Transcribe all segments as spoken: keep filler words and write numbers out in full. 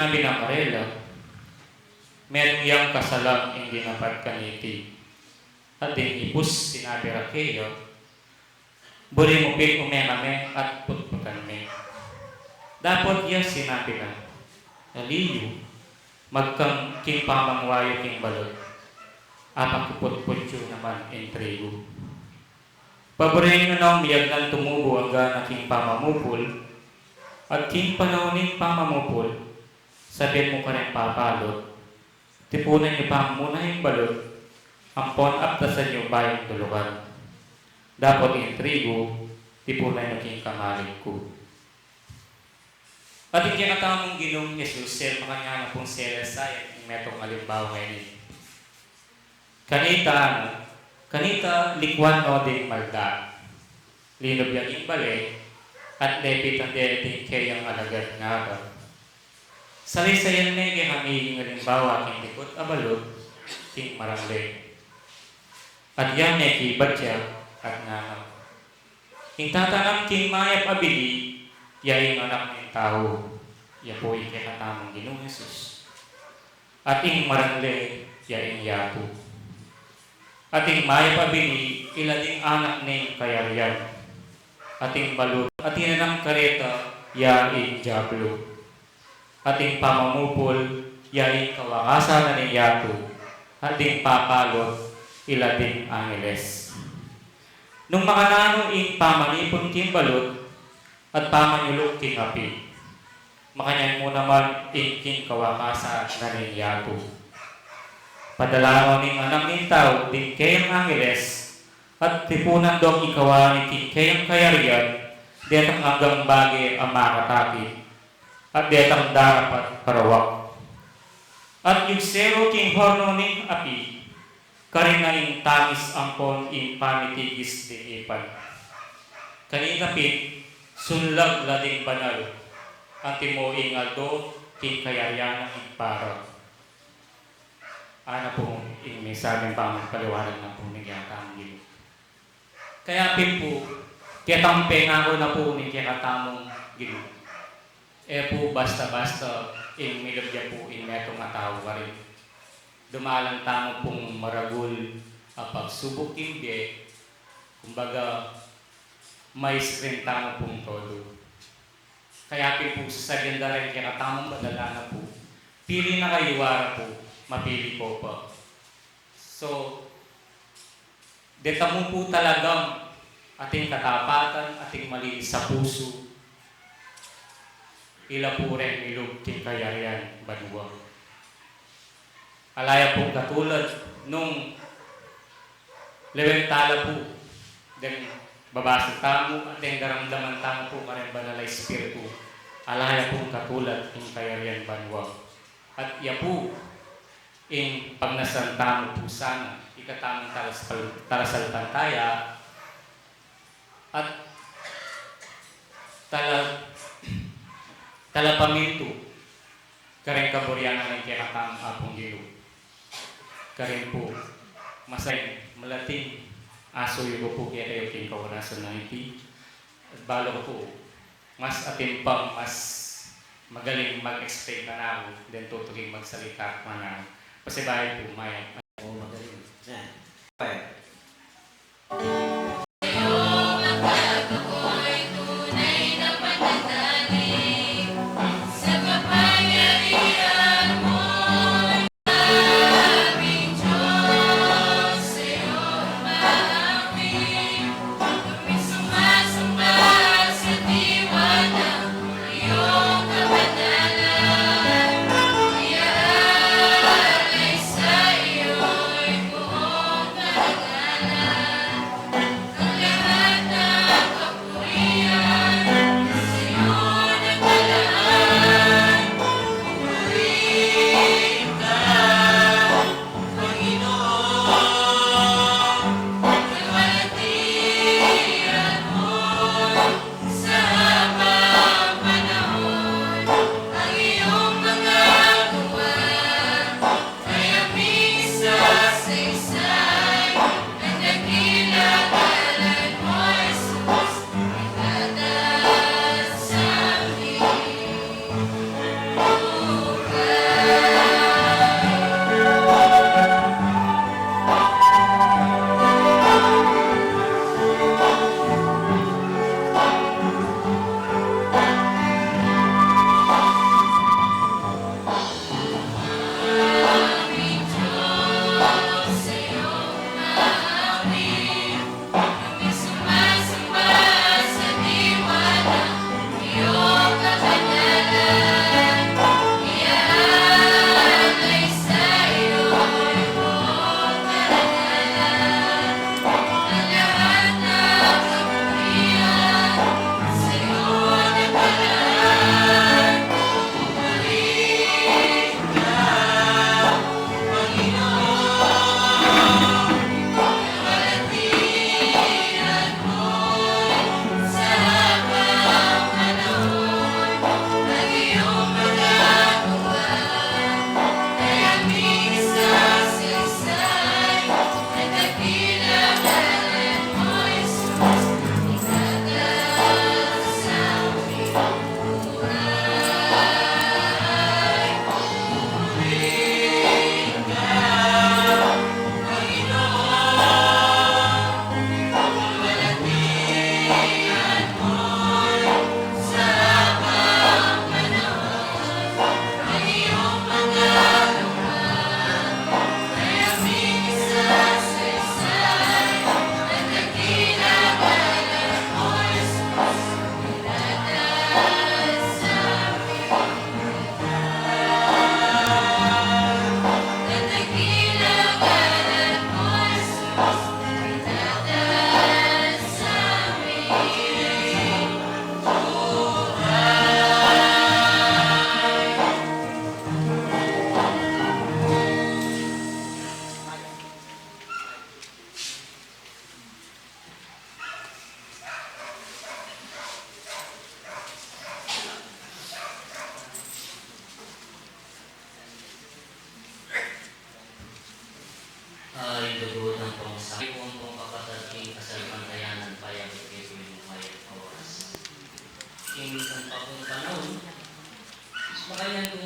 Sinabi na karela, "Metung yang kasalang ing dinapat kaniti." At ding ipus sinabi ra keya, "Buri mu pin ume kami at putputan mi." Dapot ya sinabi na, "Ali yu, magkang king pamangwa yu king balut, apakuputput yu naman ing trigu. Paburen yu nang miyagnan tumubu angga na king pamamupul, at king panaun ning pamamupul, sabian mu karing papalut, tipunan yu pang muna ing balut, ampon aptasan yu pa ing tulukan. Dapot ing trigu, tipunan yu king kamalig ku." At ing kekatamung Ginung Jesus, e makanyan pung selesal ing metung alimbawa ngeni. Kanita, kanita likuan no ding malda. Linub ya king bale, at lepitan de ding keyang alagad ngara, "Salisayan ne kekami ing alimbawa king dikut a balut king marangle." At ya mekibat ya, at ngana, "Ing tatanam king mayap a bini, ya ing Anak ning Tau." Ya pu ing kekatamung Ginung Jesus. At ing marangle, ya ing yatu. At ing mayap a bini, ila ding anak ning kayarian. At ing balut a tinanam kareta, ya ing diablu. At ing pamamupul, ya ing kawakasan na ning yatu. At ing papalut, ila ding angeles. Nung makananu ing pamanipun king balut, at pamanyuluk king api, makanyan mu naman ing king kawakasan na ning yatu. Padalanan ning Anak ning Tau ding keyang angeles, at tipunan dong ikawani king keyang kayarian, detang anggang bage a makatakit, at detang darapat karawak. At yugse ro king horno ning api, karin na ing tangis ampon ing pamitigis ding ipan. Kanita pin, sunlag la ding banal, antimo ing aldo king kayarian na ing para. Ana pu ing mensaheng pamagpaliwanag na pu ning kekatamung Ginu. Kaya pin pu, ketang pengaku na pu ning kekatamung Ginu. E pu basta-basta ing milub ya pu ing metung a tau karin. Dumalan tamu pung maragul a pagsubuk king bie, kumbaga, ma-screen tamu pung todo. Kaya pin pu sasabian da ring kekatamung badal, ana pu, pili na kayu, ara pu, mapili ko pa. So, deta mu pu talagang ating katapatan, ating malinis a pusu, ila pu reng milub king kayarian banua. Ala ya pung katulad nung lewentala pu deng babasa tamu at deng daramdaman tamu pu kareng Banal a Espiritu. Ala ya pung katulad ing kayarian banua. At ya pu ing pagnasan tamu pu sana, ikatamung talas-, talasalpantaya at tala-, talapamintu kareng kaburian na ning kekatamung Apung Ginu. Karin pu, masanting malating asuyu ku pu kekayu king kaorasan a iti. At balu ku pu, mas atin pang mas magaling mag-explain kanaku deng tutuking magsalita kanaku. Pasibayu pu, mayap. O, magaling. Yan. Mayap.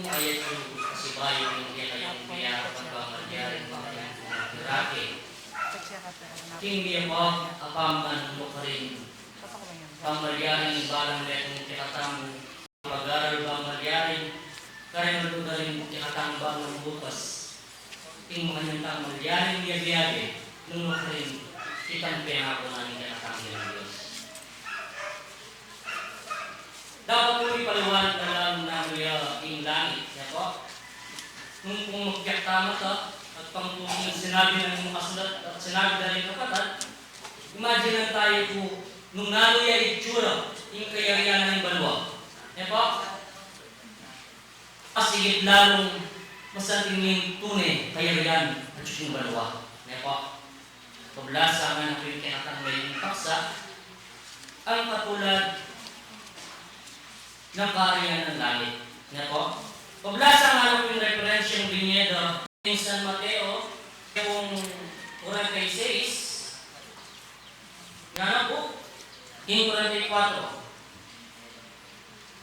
Kaya yu pasibayu ing kekayung piyarapan bang malyaring makayang pumagirake king miyabag a pamban nung nukarin bang malyaring balang letung kekatang pag-aral bang malyaring kareng lugaring kekatang balang bukas. Ing makanyan tang malyaring biabiabe nung nukarin itang pengaku na ning kekatang Ginung Dios. Dapat mu ipaliwanag na lang namu ya ing langit, ne po? Nung pung magpiak tamu ta, at pang pung sinabi na ning makasulat, at sinabi na ring kapatad, imagine tayu pu, nung nanu ya itsura ing kayarian ning banua, ne po? Asigit lalung masanting ing tune kayarian at ing banua, ne po? Pablasa ngana pu ing kekatang meyang paksa, ang katulad ng kaharian ng langit. Ne po? Pablasa ngana pu ing referensyang binie da king San Mateo, yung kwarenta y seis, ngana pu, ing kwarenta y kuatro.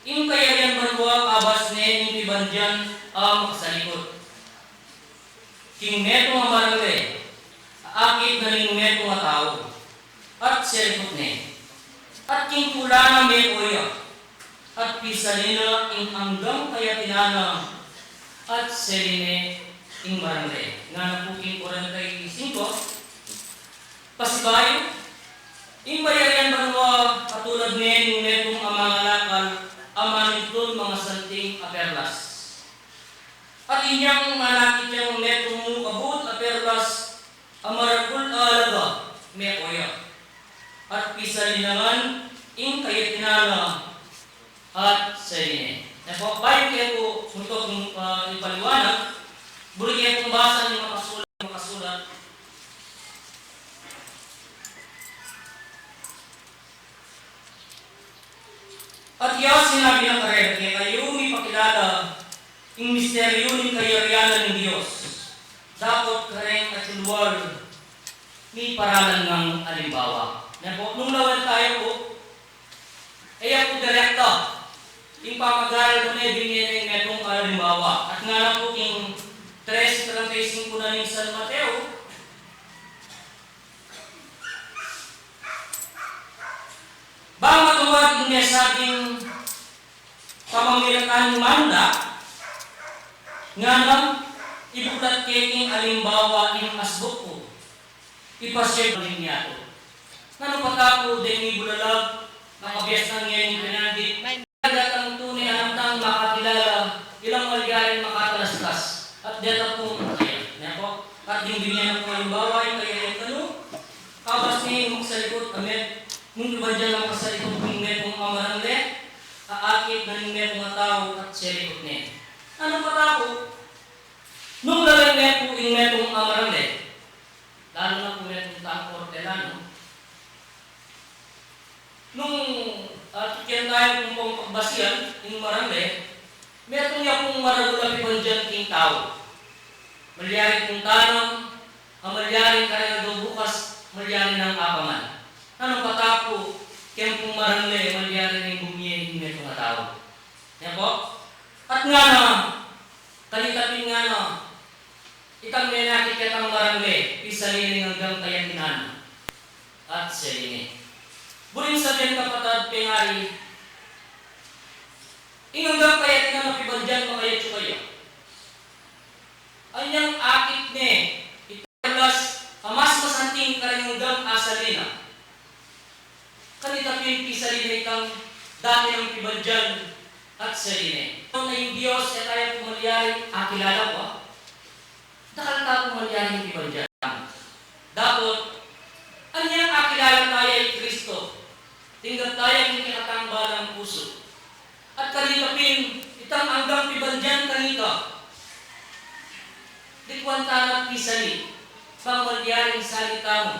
Ing kayarian banua kabas ne ning pibandian a makasalikut king metung a maragule, akit na ning metung a tau, at serikut ne. At king tula na meko ya, at pisalin na ing anggang kayatinan na, at serine ing maragule. Ngana pu king kwarenta y singko, pasibayu, ing kayarian banua katulad ne ning metung a mangalakal a manintun mangasanting a perlas. At inyang manakit yang metung mu kabud a perlas a maragul a alaga, meko ya. At pisalin na ngan ing kayatinan na at serine. Ne po, bayu ke pu mutok, ah, ipaliwanag, buri ke pung basa ning makasulat, makasulat. At iya sinabi na karela, kekayu mipakilala ing misteryu ning kayarian ning Dios, dapot kareng atyu lual miparalan nang alimbawa. Ne po, nung lawen tayu pu, e ya pu direkta ing pamag-aral, nung e binie na ing metung a alimbawa. At ngana pu king trese treinta y cinco na ning San Mateo, bang matumad ing mesabing pamamilatan manda, ngana, ibulat ke king alimbawa ing asbuk ku, ipasiag ning yatu. Nanu pa ta pu deng mibulalag, makabias na ngeni ing penandi, datang tune a atin makakilala ilang malyaring makatalastas, at deta pung kaya, ne po? At ding binie na pung alimbawa, ing kaya ing kanu, kabas ne ing makasalikut a met, nung iba dyan a makasalikut ing metung a marangle, aakit na ning metung a tau at serikut ne. Nanu pa ta pu? Nung lawen ne pu ing metung a marangle, lalu na pu metung tang ortelano, nung, ah, tutyan tayu kung pang pagbasian ing marangle, metung ya pung maragul a pibandian king tau. Malyari pung tanam, a malyari kareng aldo bukas, malyari nang apaman. Nanu pa ta pu keng pung marangle, malyari neng bumie ing metung a tau? Ne po? At ngana, kanita pin ngana, itang menakit ketang marangle, pisalin ne ing anggang kayatinan at serine. Buring sabian, kapatad, pengari, ing anggang kayatinan a pibandian makayatsu kaya. Anyang akit ne itang perlas a mas masanting kareng anggang asalina. Kanita pin pisalin ne itang dati nang pibandian at serine. Nung ing Dios, e taya pu malyaring akilala pu. Dakal ta pu malyaring pibandian. Dapot, anyang akilala taya i Kristo, tinggap taya king kekatang balang pusu. At kanita pin, itang anggang pibandian kanita, dikwan ta na pisali, bang malyaring salita mu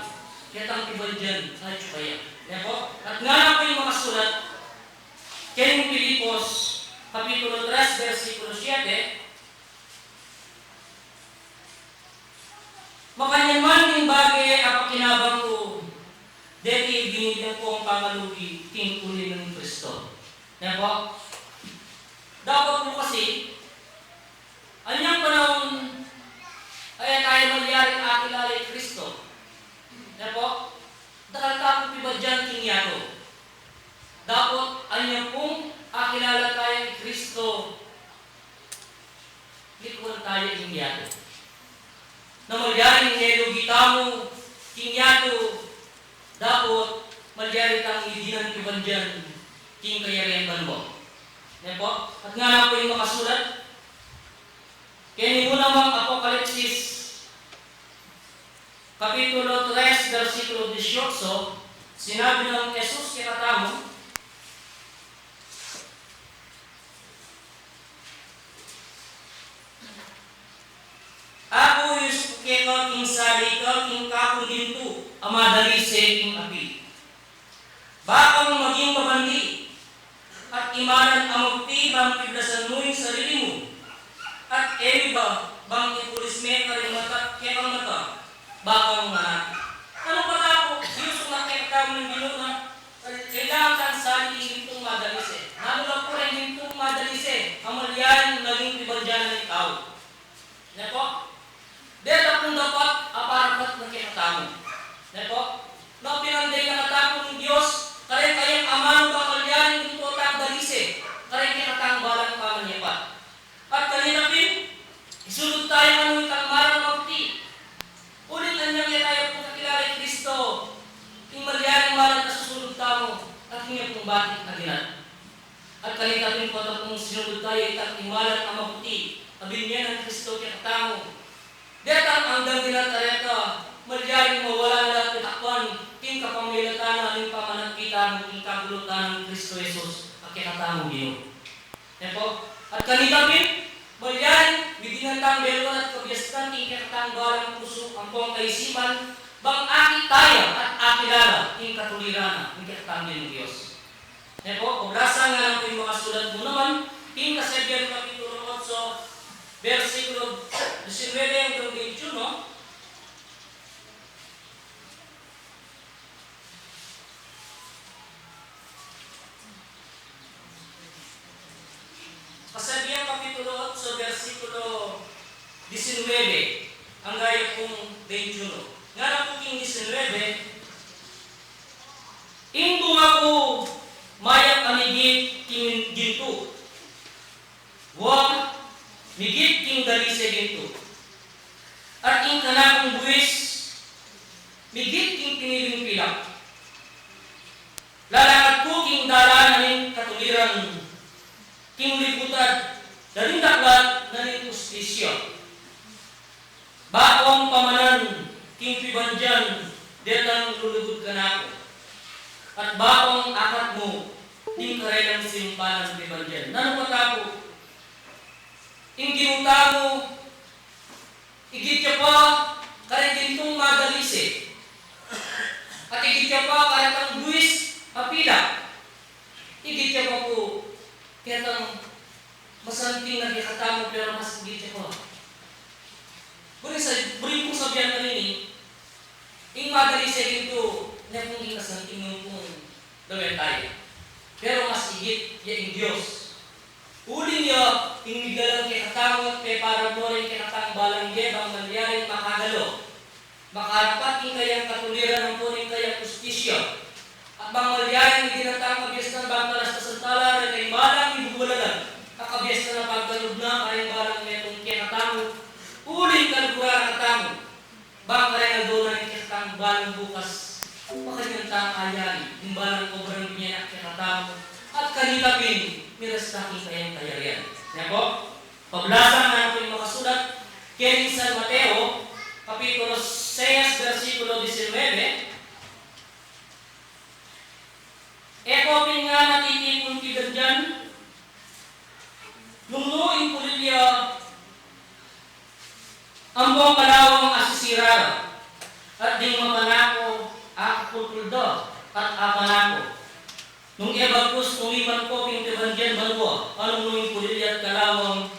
ketang pibandian atyu kaya. Ne po? At ngana pu ing makasulat keng Filipos, kapitulo tres, bersikulo siete, makanyan man ing bage a pakinabang ku, deti binibian kung pangalugi king uli nang Kristo. Ne po? Dapat pu kasi, Ikuan taya ing yatu. Na malyaring melugi tamu king yatu, dapot malyari tang midinan pibandian king kayarian banua. Ne pu? At ngana pu ing makasulat keni mu namang Apokalipsis, Kapitulo tres, bersikulo dieciocho, sinabi nang Jesus kekatamu, Aku, yusuk ku keka king sali ka king kapung gintu a madalise king api. Bakang maging mabandi, at imalan a mabukti bang piblasan mu ing sarili mu, at e mi ba bang ipulis me karing mata, kekang mata, bakang manati? Nanu pa ta pu, yusuk na kekatamu ning Ginu na kailangan tang sali king gintung madalise. Nanu la pu ring gintung madalise a malyaring maging pibandian na ning tau? Ne pu? Deta pung dapat a parapat na kekatamu. Ne pu? Na pinandeng na katamu ning Dios kareng kayang amanu bang malyaring gintung tang dalise kareng kekatang balang pamanyapat. At kanita pin, isulud taya kanu itang malan a mabukti. Uling anyang e taya pu kakilala i Kristo, ing malyaring malan a susulud tamu, at inya pung bati a dinat. At kanita pin, pota pung sinulud taya itang malan a mabukti a binie nang Kristo kekatamu, detang anggang dinat a reta, malyaring mawala na la at pitakpan king kapamilatan na ning pamanagkita mu king kagulutan nang Kristo Jesus a kekatamung Ginu. Ne pu? At kanita pin, malyaring midinan tang beluan at kabiasnan king kekatang balang pusu ampong kaisipan, bang akit taya at akilala ing katuliran na ning kekatang Ginung Dios. Ne pu? Pablasan ngana pu ing makasulat mu naman king Kasabian kapitulo otso, bersikulo disinwebe anggang bentiuno. Kasabian kapitulo otso, bersikulo disinwebe angga ya pung bentiuno. Ngana pu king disinwebe, ing bunga ku mayap a migit king gintu. Wa, migit king dalise gintu. At ing kanakung buis, migit king piniling pilak. Lalakad ku king dalan na ning katuliran, king libutad na ning daklat na ning hustisya. Bakung pamanan king pibandian detang lulugud kanaku, at bakung akat mu ning karelang simpanan pibandian. Nanu pa ta pu? Ing Ginu tamu, igit ya pa kareng gintung madalise, at igit ya pa karetang buis a pilak, igit ya pa pu ketang masanting na kekatamu, pero mas igit ya pa. Buri sa, buri pung sabian kanini, ing madalise gintu, ne pung ing kasanting nung pung lawen taya. Pero mas igit ya ing Dios. Uling ya ing miglalang kekatamu at peparamdam ring kekatang balang ge bang malyaring makagalo, makarapat king kayang katuliran ampon ing kayang hustisya. At bang malyaring midinan tang kabiasnan bang talastasan tala reng balang mibubulalan a kabiasnan a pagkalub na kareng balang metung kekatamu, uling kaluguran na katamu bang kareng aldo na ning kekatang balang bukas, makanyan tang ayari ing balang obrang binie na kekatamu, at kanita pin miras ta king kayang kayarian. Ne pu? Pablasan na pu ing makasulat keni king San Mateo, kapitulo sais, bersikulo disinwebe. E ko pin ngana titipun pibandian nung nu ing pulilya ampong kalawang a sisira ra, at ding mapanako, akakulkul da at apanako. Nung e bagkus tumiman ko king pibandian banua, a nung nu ing pulilya at kalawang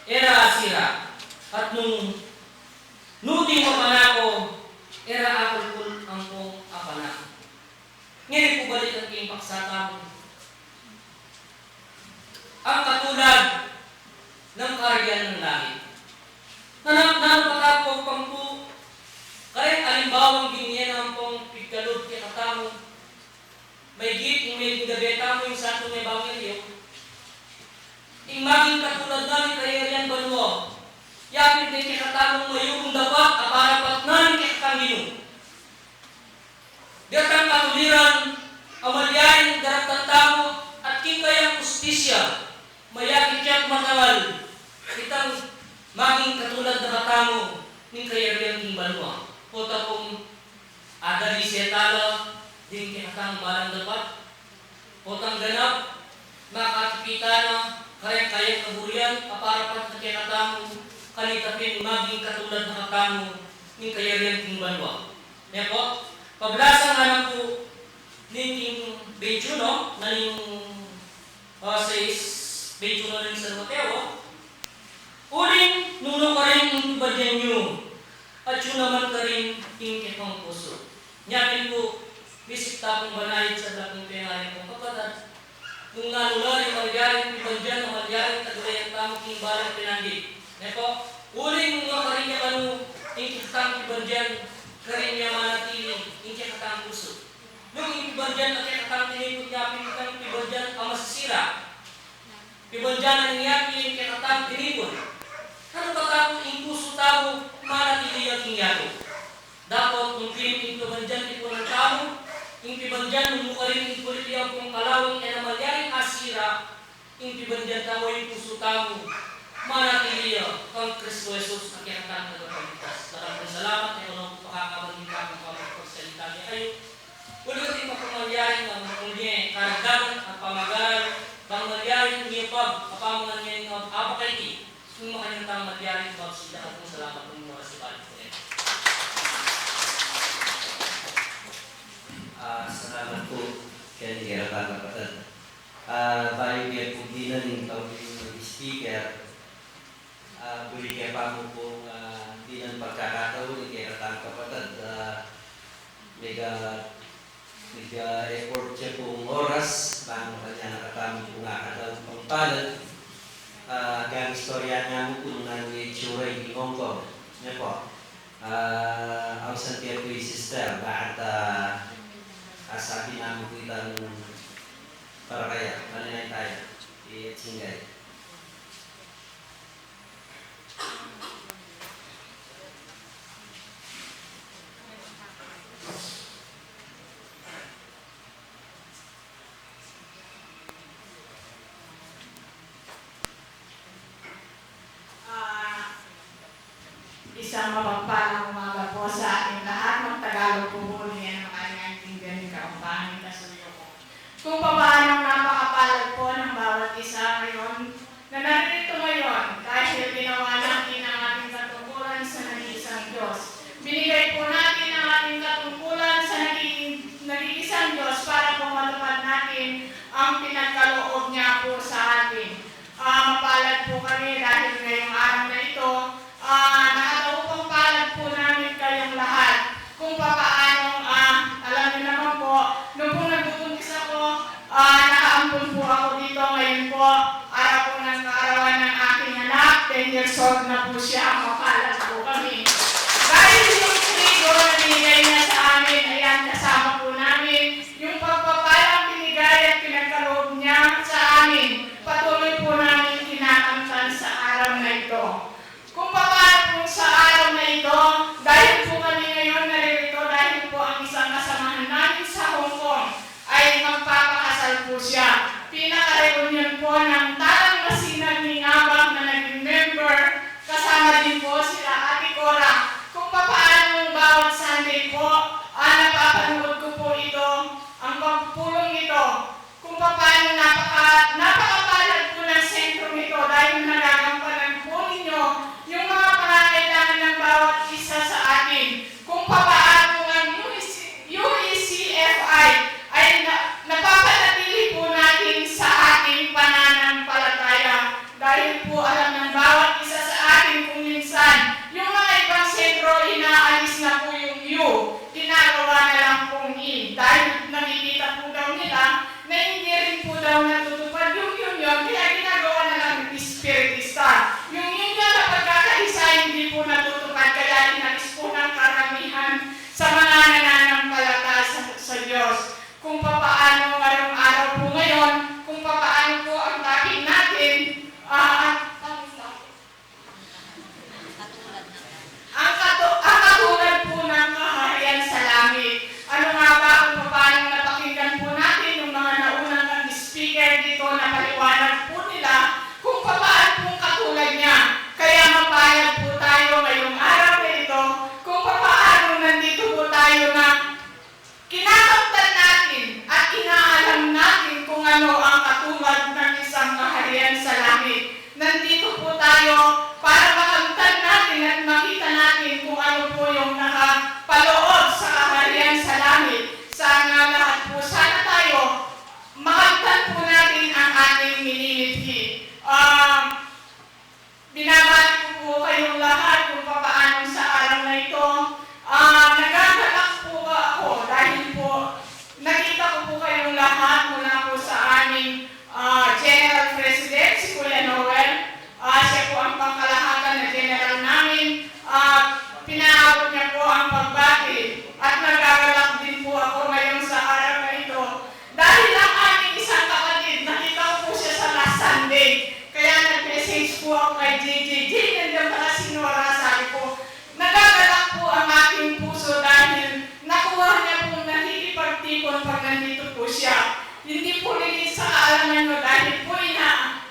e ra asira, at nung nu ding mapanako, e ra akulkul ampong apanako. Ngeni pu balikan king paksa tamu. Ang katulad ng Kaharian ng Langit. Nanu, nanu pa ta pu pang pu kareng alimbawang binie na ampong pigkalub kekatamu, maigit ing meging gabe tamu ing Santung Ebanghelyo. Ing maging katulad na ning kayarian banua, maging katulad na katamu ning kayarian king banua. Potang adali setala ding kekatang balang dapat, potang ganap makatipit tana kareng kayang kaburian a parapat na kekatamu, kanita pin maging katulad na katamu ning kayarian king banua. Ne pu, pablasang anak ku ning king twenty-one na ning, ah, sais, twenty-one na ning San Mateo, uling nung nukarin ing pibadian yu, atyu naman karin ing kekong pusu. Nya pin pu, bisita pung banayad sa dakung pengaring kung kapatad, nung nanu la ring malyaring pibadian a malyaring taglayan tamu king balang penandi. Ne pu, uling nung nukarin ya kanu ing kekatang pibadian, karin ya manatili ing kekatang pusu. Nung ing pibadian a kekatang tinipun nya pin itang pibadian a masisira. Pibadian na ning yatu ing kekatang tinipun. Nanu pa tamu ing pusu tamu manatili ya king yatu? Dapot nung pin ing pibadian tipunan tamu, ing pibadian nung nukarin ing kulit ya ampong kalawang e na malyaring asira, ing pibadian tamu, ing pusu tamu manatili ya kang Kristo Jesus a kekatang Tagapagligtas. Dakal pung salamat, e ku na pu pakakaban ing ampong pamagsalita kekayu. Uli ku ing mapamalyaring a makunye karagdagan a pamagaral, bang malyaring miyapag a pamangan ning abak a iti, nung makanyan tang malyaring babsi. Dakal pung salamat ning oras, ibalik ku ne. Ah, salamat pu keni kekatang kapatad. Ah, bayu ke pu dinan ing tawag ning speaker, ah, buri ke pa mu pung, ah, dinan pagkakataun ing kekatang kapatad, ah, mega, mega effort ya pung oras, bang makanyan na katamu pung akadaun pang palad, ah, gang istorya na mu pung nanu itsura ing Hong Kong. Ne pu, ah, ausan ke pu i sister, bakit, ah, asabi na mu pu itang para kaya, kanita ya, i singgay. Ah, isang mapagpalang umaga po sa ating lahat. Mag-Tagalog po muli, yan ang kailangan intindihan ni Kapampangan, kasuyo ko. Kung papaano napakapalad po ng bawat isa ngayon na naririto ngayon dahil ginawa natin ang ating katungkulan sa nag-iisang Diyos. Binigay po natin ang ating katungkulan sa nag-iisang Diyos para po matupad natin ang pinagkaloob niya po sa atin. Ah, mapalad po kami dahil ngayong araw na ito, ah, nakataupang palad po namin kayong lahat. Kung papaano, ah, alam niyo naman po, nung pong nagbubuntis ako, ah, nakaampon po ako dito. Ngayon po, araw po ng kaarawan ng aking anak, ten years old na po siya. Mapalad po kami. Dahil yung trigo na binigay niya sa amin, ayan, kasama po namin. Yung pagpapalang binigay at pinagkaloob niya sa amin, patuloy po namin kinakamtan sa araw na ito. Kung papaano po sa araw na ito, dahil po kami ngayon naririto, dahil po ang isang kasamahan namin sa Hong Kong ay magpapakasal po siya. Pinaka-reunion po ng Talang Masinag Mingabang na naging member, kasama din po sila Ate Cora. Kung papaano bawat Sunday po, ah, napapanood ko po ito, ang pagpupulong nito. Kung papaano napaka-, napakapalad po ng sentrong ito dahil nagagampanan po ninyo yung mga pangangailangan para makamtan natin at makita natin kung ano po yung nakapaloob sa kaharian sa langit. Sana lahat po, sana tayo makamtan po natin ang ating minimithi. Ah, binabati ko po kayong lahat kung papaano sa araw na ito. Ah, nagagalak po ako dahil po nakita ko po kayong lahat mula po sa aming, ah, General President, si Kuya Noel. Ah, siya po ang pangkalahatan na general namin. Ah, pinaabot niya po ang pagbati. At nagagalak din po ako ngayon sa araw na ito. Dahil ang aming isang kapatid, nakita ko po siya sa last Sunday. Kaya nag-message po ako kay J J, "J J, nandiyan pala si Nora," sabi ko. Nagagalak po ang aking puso dahil nakuha niya pong nakikipagtipon pag nandito po siya. Hindi po ligid sa kaalaman nyo dahil po ina,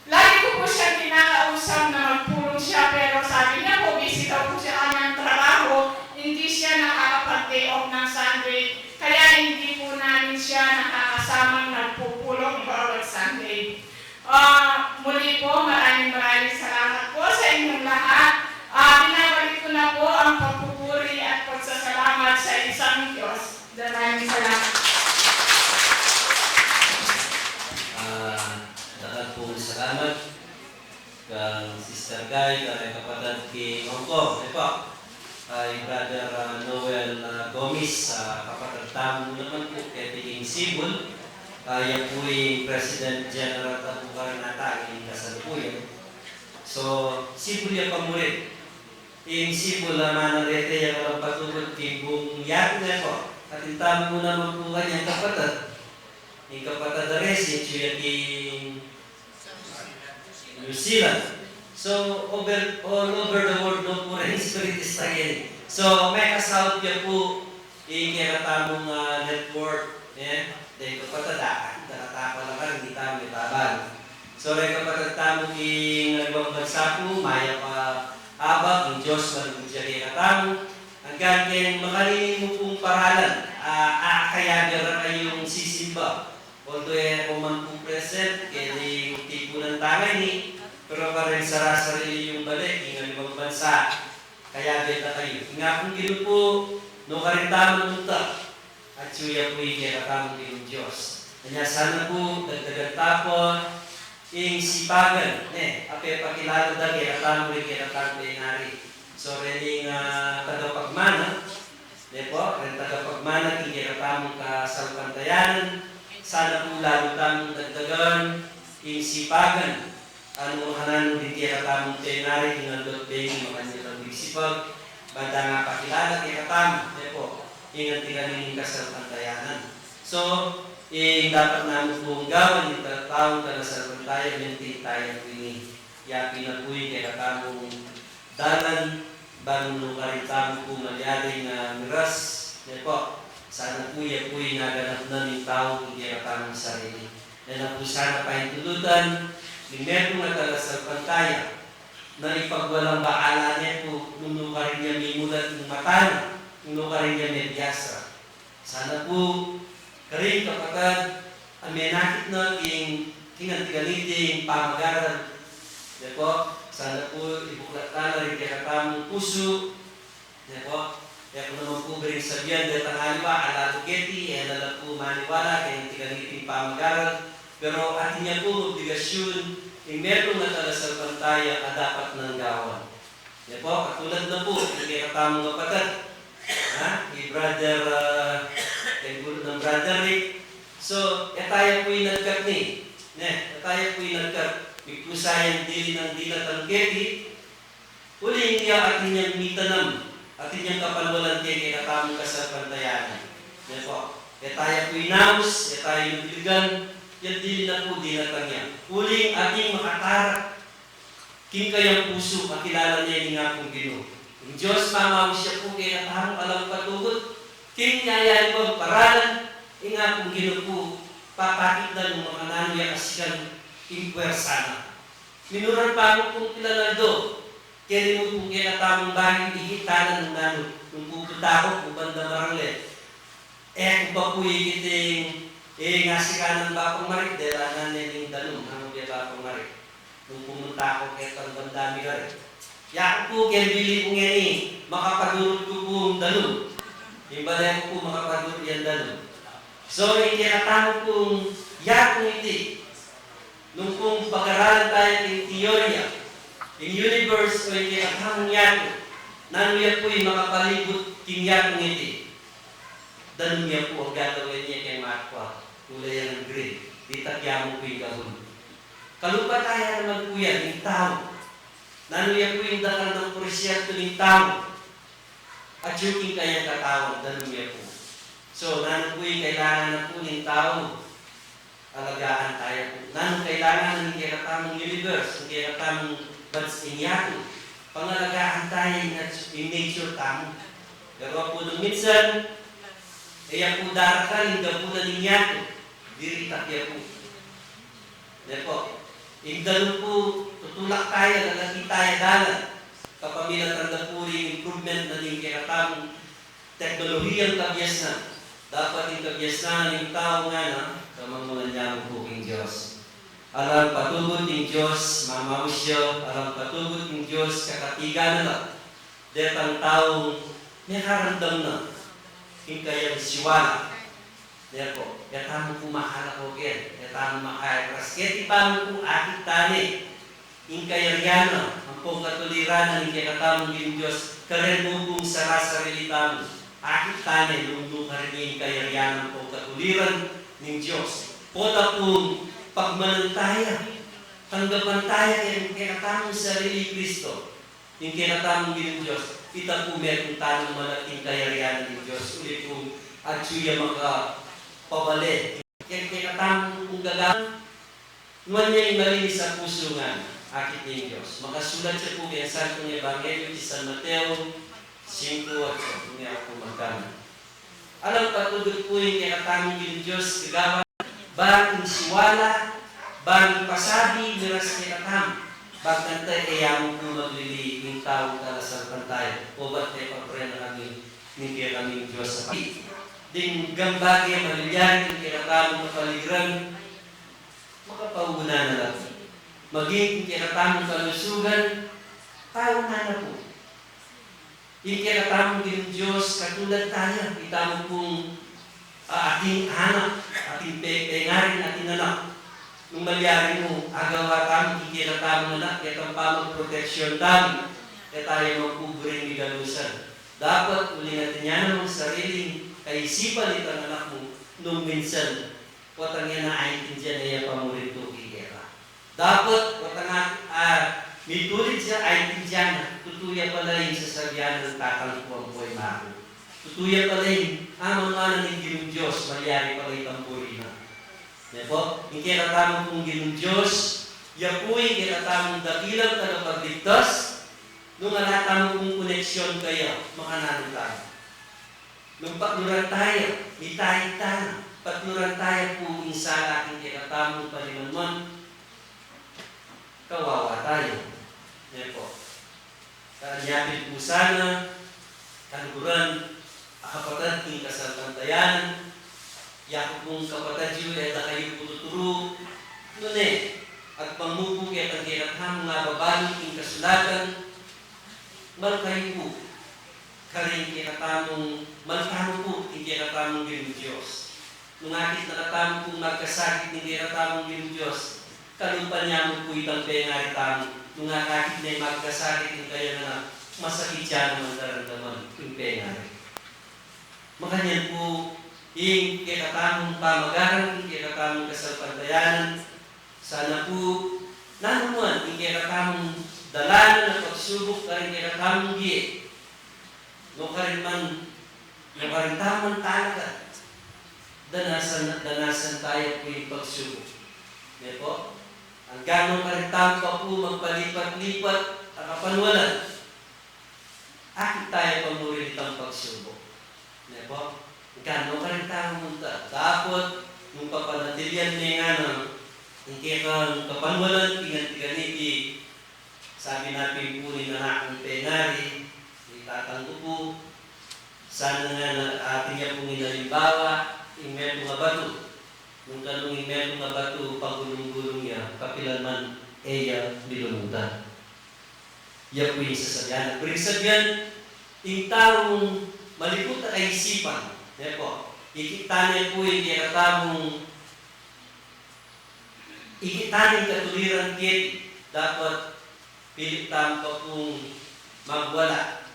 lagi ko po siyang kinakausap na magpulong siya, pero sabi niya po, busy daw po siya kanyang trabaho, hindi siya nakakapag-day off ng Sunday, kaya hindi po namin siya nakakasamang nagpupulong bawat Sunday. Ah, muli po, maraming maraming salamat po sa inyong lahat. Ah, binabalik ko na po ang pagpupuri at pagsasalamat sa isang Diyos. Maraming salamat. Ah, dakal pung salamat kang Sister Guy, kang kapatad king Hong Kong, e po. Kay Brother, ah, Noel, ah, Gomez, ah, kapatad tamu naman po keti king Cebu. Ah, ya pu ing President General tamu karin nata king kasalukuyan. So, Cebu ya pa murin. Ing Cebu la manang rete yang alang patugut king buung yatu ne po. Atin tamu naman pu kanyang kapatad. Ing kapatad a resi, atyu ya king New Zealand. So, over, all over the world, no pu rin spiritista ngeni. So, mekasaut ya pu ing kekatamung, ah, network, e? Deng kapatad, dakal tapa la karin, di tamu mebabal. So, reng kapatad tamu king aliwang bansa pu, mayap a abak ning Dios manugud ya kekatamu. Anggang king makanini mu pung paralan, ah, ah, kayabe ra kayung sisimba. Although e ku man pu present keni tipunan tang ini, pero kareng sarasarili yung bale king aliwang bansa, kayabe da kayu. Ing Apung Ginu pu, nukarin tamu nung ta, atyu ya pu ing kekatamung Ginung Dios. Anya sana pu, dagdagan ta pu ing sipagan, ne, a pepakilala da kekatamu ring kekatamung penari. So, rening, ah, tagapagmana, ne po, reng tagapagmana king kekatamung kasalpantayanan, sana pu lalu tamung dagdagan ing sipagan, a nung makananu ding kekatamung penari king aldo't bengi makanyan lang migsipag, ban da nga pakilala kekatamu, ne po, ing anti kaniting kasalpantayanan. So, ing dapat namu pung gawan, ing taung kasalpantaya, menting taya pu ini. Ya pin na pu ing kekatamung dalan, ban nukarin tamu pu malyari na miras, ne po. Sana pu ya pu ing gaganap na ning tau king kekatamung sarili. Ne na pu sana paintulutan ning metung a kasalpantaya na ipagwalang bahala ne pu nung nukarin ya mimulat ing mata na, nung nukarin ya mebiasa. Sana pu karing kapatad a menakit na king, king anti kaniting pamagaran, ne po, sana pu ibuklat ta na ring kekatamung pusu, ne po. E ku naman pu biring sabian detang aliwa a lalu keti, e na la pu maniwala king anti kaniting pamagaran, pero atin ya pung obligasyun ing metung a kasalpantaya a dapat nang gawan. Ya po, katulad na po ning kekatamung kapatad, ha? Ni Brother, ah, keng guru nang Brother Rick. So, e taya pu inagkat ni, ne, e taya pu inagkat. Migkusa yang dili nang dinatang keti, uling ya atin yang mitanam, atin yang kapalwalan keng kekatamung kasalpantayanan. Ne po, e taya pu inaus, e taya pu inabiligan, yang dili na pu dinatang ya. Uling atin makatarak king kayang pusu, makilala ne ing Apung Ginu. Ing Dios mamaus ya pu kekatamu alang patugut king yayaliwang paralan, ing Apung Ginu pu papakit na nung makananu ya kasikan ing puwersa na. Minuran pa mu pung pilan aldo keni mu pung kekatamung bayu, ikit ta na nung nanu, nung pupunta ku pu banda Maranglet. E ku pa pu ikit ing, e, ngasikan nang Bapang Marik, dela na ne ning danum, nanu bie Bapang Marik. Nung pumunta ku ketang banda mi kari, yaku pu keng bili kung ngeni, makapadurut ku pung danum. Ing bale ku pu makapadurut yang danum. So, ing kekatamu pung yatung iti, nung pung pag-aralan tayu king teorya, ing universe o ing kekatamung yatu, nanu ya pu ing makapalibut king yatung iti? Danum ya pu. Ang gagawan ye keng mapa, kulay yang green. Ditak ya mu pu ing gabun. Kalupa taya naman pu yan, ing tau. Nanu ya pu ing dakal nang porsyento ning tau? Atyu king kayang katawan, danum ya pu. So, nanu pu ing kailangan na pu ning tau? Alagaan taya pu. Nanu kailangan ning kekatamung universe, ning kekatamung bansa, ing yatu? Pangalagaan taya ing nat-, ing nature tamu. Pero pu nung minsan, e ya pu darakal ing gabunan ning yatu. Diritak ya pu. Ne pu, ing danum pu, tutulak taya, lalati taya dalan. Kapamilatan da pu ring improvement na ning kekatamung teknolohiyang kabiasnan. Dapat ing kabiasnan ning tau ngana, kamangmangan ya mu pu king Dios. Alang patugut ing Dios, mamaus ya, alang patugut ing Dios, kakatigan na la. Detang taung mekaramdam na king kayang siwala. Therefore, ketamu pu makalako ken, ketamu makairas, keti pa mu pu akit tane ing kayarian na ampong katuliran na ning kekatamung Ginung Dios, karen mu pung sarasarili tamu. Akit tane nung nukarin ing kayarian na ampong katuliran ning Dios. Pota pung pagmanantaya, tanggapan taya ing kekatamung sarili i Kristo. Ing kekatamung Ginung Dios, ita pu metung tanang manat king kayarian ning Dios, uli pung atyu ya makapabale. Ing kekatamung pung gagawan, nuan ya ing malinis a pusu ngana, akit ning Dios. Makasulat ya pu keng Santung Ebanghelyo di San Mateo singko otso, nung ya pu magkana. Alang patugut pu ing kekatamung Ginung Dios, kagawan, bang ing siwala, bang ing pasabi, miras kekatamu, bang kanta e ya mu pu maglili ing taung talasalpantaya, o bat e paprena kami ning kekaming Dios a pati. Ding gambage malilyari ing kekatamung kapaligiran, makapauna na la pu. Maging ing kekatamung kalusugan, pauna na pu. Ing kekatamung Ginung Dios, katulad taya, itamu pung, ah, ating anak, ating pe-, pengaring ating anak. Nung malyari mu, agawa tamu king kekatamung anak, ketang pamagproteksyon tamu, ketang ya mapubring midalusan. Dapat uling atin ya namang sariling kaisipan itang anak mu, nung minsan, watang ya na aintindian, e ya pamurintu king keka. Dapat watang a, ah, mitulid ya, aintindian na, tutu ya pala ing sasabian nang tatang ku ampo ing maku. Tutu ya pala ing, ah, mamanan ning Ginung Dios, malyari pala itang buri na. Ne pu, ing kekatamung pung Ginung Dios, ya pu ing kekatamung dakilang tagapagligtas, nung ala tamu pung koneksyon kaya, makananu tamu? Nung patluran taya, mitahid tana, patluran taya pu ing sala king kekatamung panimanman, kawawa taya. Ne pu. Kanyapin pu sana, kaluguran a kapatad king kasalpantayanan, yaku pung kapatad yu, e da kayu pu tuturu, nune, at bang mu pu ketang kekatamung ababalu king kasulatan, mal kayu pu. Karing kekatamung, mal tamu pu king kekatamung Ginung Dios. Nung akit na katamu pung magkasakit ning kekatamung Ginung Dios, kalupa na mu pu itang pengari tamu. Nung akakit ne magkasakit ing kayang anak, masakit ya naman daramdaman ing pengari. Makanyan pu, ing kekatamung pamagarang, ing kekatamung kasalpantayanan, sana pu, nanu man ing kekatamung dalanan a pagsubuk karing kekatamung bie, nukarin man, nukarin tamu man talaga, danasan, danasan taya pu ing pagsubuk. Ne pu? Anggana nukarin tamu pa pu magpalipat-lipat a kapanwalan, akit taya pa mu rin itang pagsubuk. Ne pu? Anggana nukarin tamu munta, dapot nung papanatilian me ngana ing kekang kapanwalan, king anti kaniti, sabi na pin pu ning anak kung pengari, ning tatang ku pu, sana ngana atin ya pung inalimbawa, ing metung a batu. Nung kanung ing metung a batu, pagulung-gulung ya, kapilan man e ya milumutan. Ya pu ing sasabian. Ibig sabian, ing taung malikut a kaisipan, ne pu, ikit ne pu ing kekatamung, ikit ne ing katuliran keti, dapat pili tamu pa pung magwala.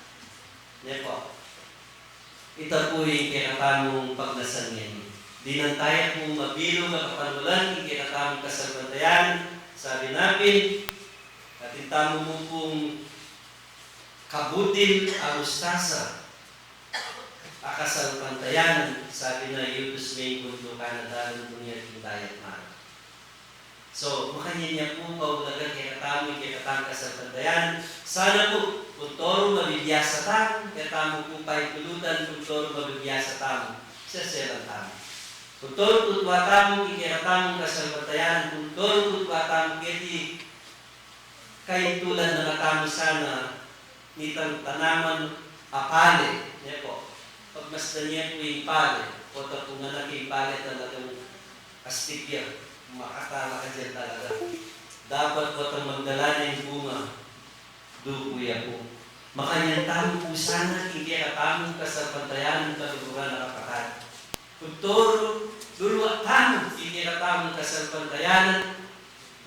Ne pu. Ita pu ing kekatamung pagnasan ngeni. Dinan taya pu mabilug a kapanwalan ing kekatamung kasalpantayanan, sabi na pin, atin tamu mu pung kabutil a mustasa a kasalpantayanan, sabi na, iutus me ing bundukan a dalan mu nia king dayat mara. So, makanyan ya pu kaulaga kekatamu, kekatamung kasalpantayanan. Sana pu, kuntoru mabibiasa tamu, ketamu pu paipulutan, kuntoru mabibiasa tamu, seselan tamu. Kuntoru tutuwa tamu, kekatamung kasalpantayanan, kuntoru tutuwa tamu, keti kaintulan na katamu sana, nitang tanaman a pale, ne pu. Pagmasdan ye pu ing pale, o ta pu ngan ing pale talagang astig ya, makatala ka diyan talaga. Dapat o tang magdala ne ing bunga, duku ya pu. Makanyan tamu pu sana ing kekatamung kasalpantayanan, kaluguran a kapatad. Kuntoru luluwa tamu ing kekatamung kasalpantayanan,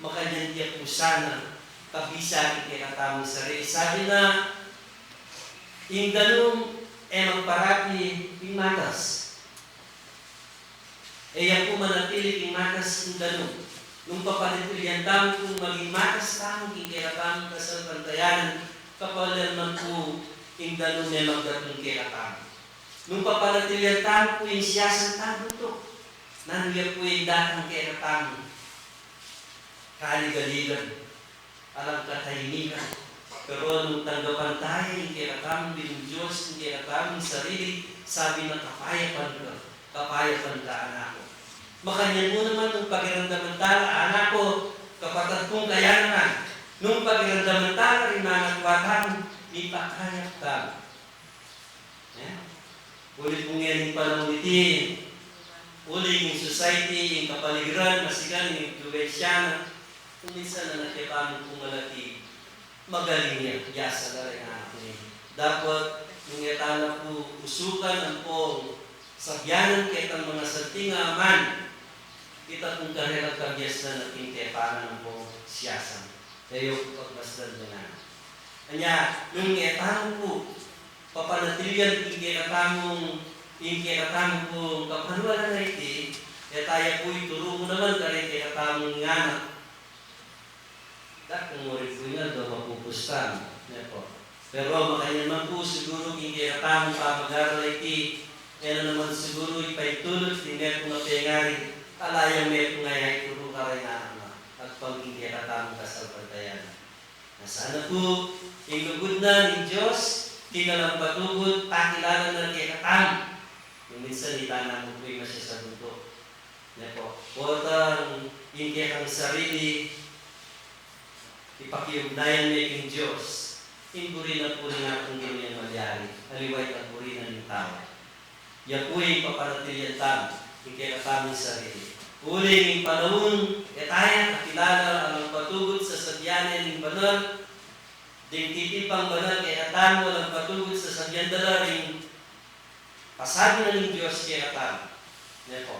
makanyan ya pu sana kabisa ing kekatamung sarili. Sabi na, ing danum e magparapi ing matas. E ya pu manatili king matas ing danum. Nung papanatilian tamu pung maging matas tamu king kekatamung kasalpantayanan, kapalan man pu ing danum e magdatung kekatamu. Nung papanatilian tamu pu ing siyasan tamu pu, nanu ya pu ing datang kekatamu? Kaligaligan, alang katahimikan. Pero nung tanggapan taya ing kekatamung binung Dios, ing kekatamung sarili, sabi na, kapayapan ka, kapayapan ka, anak ku. Makanyan mu naman nung pakiramdaman tala, anak ku, kapatad kung kayanakan, nung pakiramdaman tala ring nangatwa tamu, mipakayap tamu. Ya. Uli pu ngening panaun iti, uling ing society, ing kapaligiran, masikan ing impluwensya na, kung minsan na nakiapamu pu malati, magaling ya, biasa na rin anak ini. Dapat, nung e tana pu usukan ampong sabianan ketang mangasanting a aman, ita pung karela kabiasnan ampong siyasan. Kayu pu pagmasdan da na. Anya, nung e tamu pu papanatilian ing kekatamung, ing kekatamung kapanwalan a iti, e taya pu ituru mu naman karing kekatamung anak. Dakal mu rin pu ing aldo mapupus tamu, ne pu. Pero makanyan man pu siguru king kekatamung pamag-aral a iti, e na naman siguru ipaintulut ing metung a pengari, ala yang metung a ituru karing anak na, agpang king kekatamung kasalpantayanan. Na sana pu, ing lugud na ning Dios, king alang patugud, pakilala na kekatamu. Nung minsan, ita na mu pu ing masya sa buntuk. Ne pu, potang ing kekang sarili, ipakiugnayan me king Dios, ing buri na pu ning Atung Ginu yang malyari, aliwa ing buri na ning tau. Ya pu ing papanatilian tamu, ing kekatamung sarili. Uling ing panaun, e taya kakilala alang patugud sasabian ne ning banal, ding titipang banal kekatamu alang patugud sasabian da la ring pasabi na ning Dios kekatamu. Ne pu.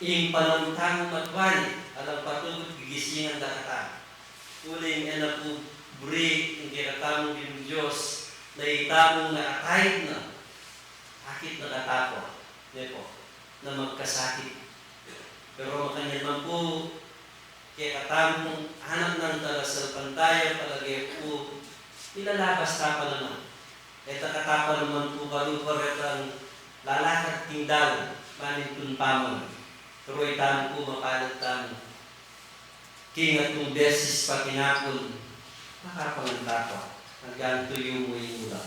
Ing panaun tamu makanyan, alang patugud gigisingan da katamu. Uling e na pu buri ing kekatamung Ginung Dios, na itamu na ataid na, akit na katamu, ne pu, na magkasakit. Pero makanyan man pu, kekatamung anak nang talasalpantaya, palage ku, milalabas ta pa naman. E ta katamu naman pu kalupa retang lalakad king dalan, manintun pa man. Pero itamu pu mapalad tamu. King atung beses patinapun, makapangan ta pa, anggang tuyu mu ing ulam.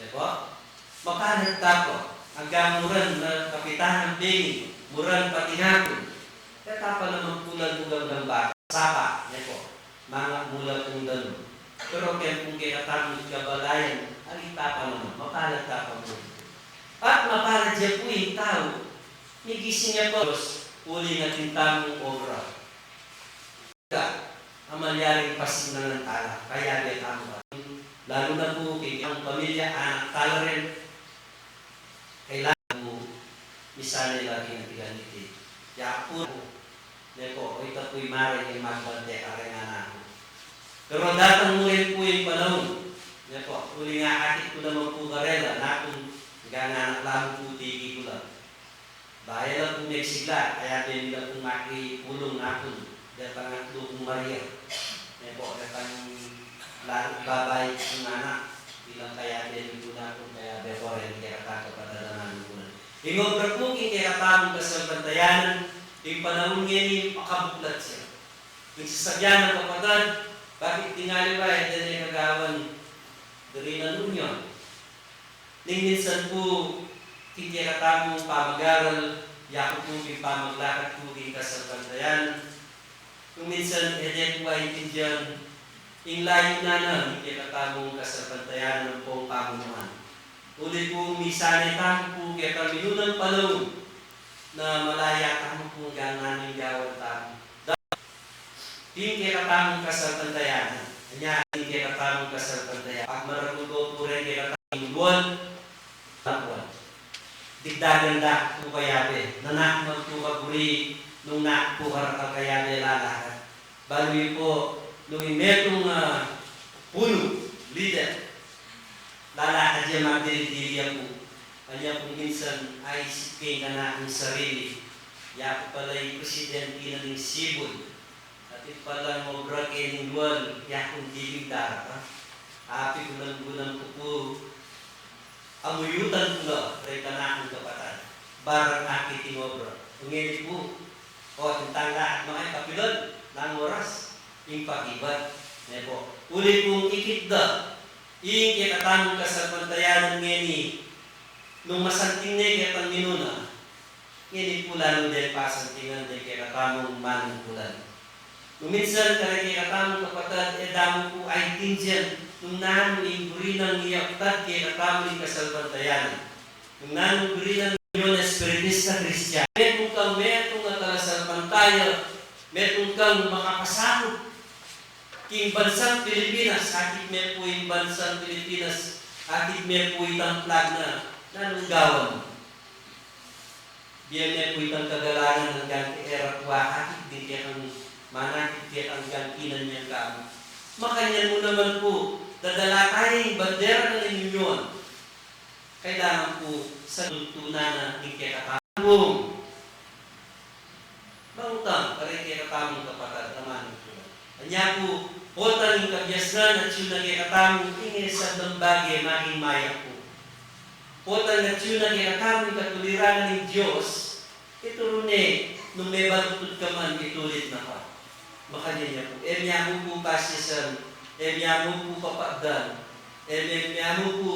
Ne pu? Mapalad ta pa, anggang muran na kapitan ing bengi, muran patinapun. E ta pa naman pu lagugang gambata, sapa, ne pu? Manga mula pung danum. Pero keng pung kekatamung kabalayan, ali ta pa naman, mapalad ta pa mu. At mapalad ya pu ing tau, migising ya pa Dios, uling atin tamung obra. Ka, malyaring pasinangan tala, kayabe tamu. Lalu na pu king pamilya, anak tala rin, kailangan pu misanay la king anti kaniti. Ya pu, ne pu, o ita pu'y mare ing magbante kareng anak ku. Pero datang mu rin pu ing panaun, ne pu, uling akakit ku naman pu karela, nakun, ngana na pu, tiki ku la. Baya la pung megsigla, kayabe mi la pung makipulung nakun, detang atlu kung Maria. Ne pu, detang la-, babai kung anak, bilang kayabe mi pu nakun, kayabe ku rin ing kekatang kapatad a manungkulan. Ing obra pu king kekatamung kasalpantayanan, king panaun ngeni, pakabuklat ya. Ing sasabian nang kapatad, bakit tingali ba, e da ne kagawan, diri na nunyo. Ning minsan pu, king kekatamung pamagaral, yaku pu king pamaglakad ku king kasalpantayanan. Nung minsan, e de ku aintindian, ing layunan na ning kekatamung kasalpantayanan ampong pamunuan. Uli pung misanay tamu pu keta minunang panaun, na malaya tamu pu ngana ning gawan tamu. King kekatamung kasalpantayanan. Anya, king kekatamung kasalpantayanan. Pagmaragul ku pu ring kekatamung luan, tapuan. Digdagan da ku kayabe, nanak man ku kaburi, nung nak ku karakal kayabe lalakad. Balu yu pu, nung ing metung, ah, punu, lider, lalakad ya magdiri-diri ya pu. Anya pu minsan, aisip ke ing kanakung sarili, yaku pala ing presidenti na ning sibul. Atin palang obra ke ning luan, yakung dili darapa. Apigunan-gunan ku pu, amuyutan ku la reng kanakung kapatad. Barang akit ing obra. Ngeni pu, o, tintang lahat makay kapilan, nang oras, ing pakibat. Ne pu, uli pung ikit da, ing kekatamung kasalpantayanan ngeni, nung masanting ne ketang minuna, ngeni pu lalu deng pasantingan deng kekatamung manungkulan. Nung minsan kareng kekatamung kapatad, e da mu pu aintindian nung nanu ing buri nang iyaptad kekatamu ning kasalpantayanan. Nung nanu ing buri nang Union Espiritista Kristiana. Metung kang, metung a talasalpantaya, metung kang makapasakup king bansang Pilipinas, akit me pu ing bansang Pilipinas, akit me pu itang flag na, nanung gawan mu? Bie me pu itang kagalangan anggang kera pu akakit ding kekang manakit kekang gangkinan yang kamu. Makanyan mu naman pu, dadala taya ing bandera na ning Union. Kailangan pu sa tuntunan na ning kekatamung. Mangutang kareng kekatamung kapatad a manungkulan. Anya pu, potang ing kabiasnan atyu na kekatamu, ing e sablang bage maging mayap pu. Potang atyu na kekatamu ing katuliran ning Dios, ituru ne, nung mebaluktud ka man, itulid na ka. Makanyan ya pu, e mya mu pu pasiasan, e mya mu pu papakdan, e mya mu pu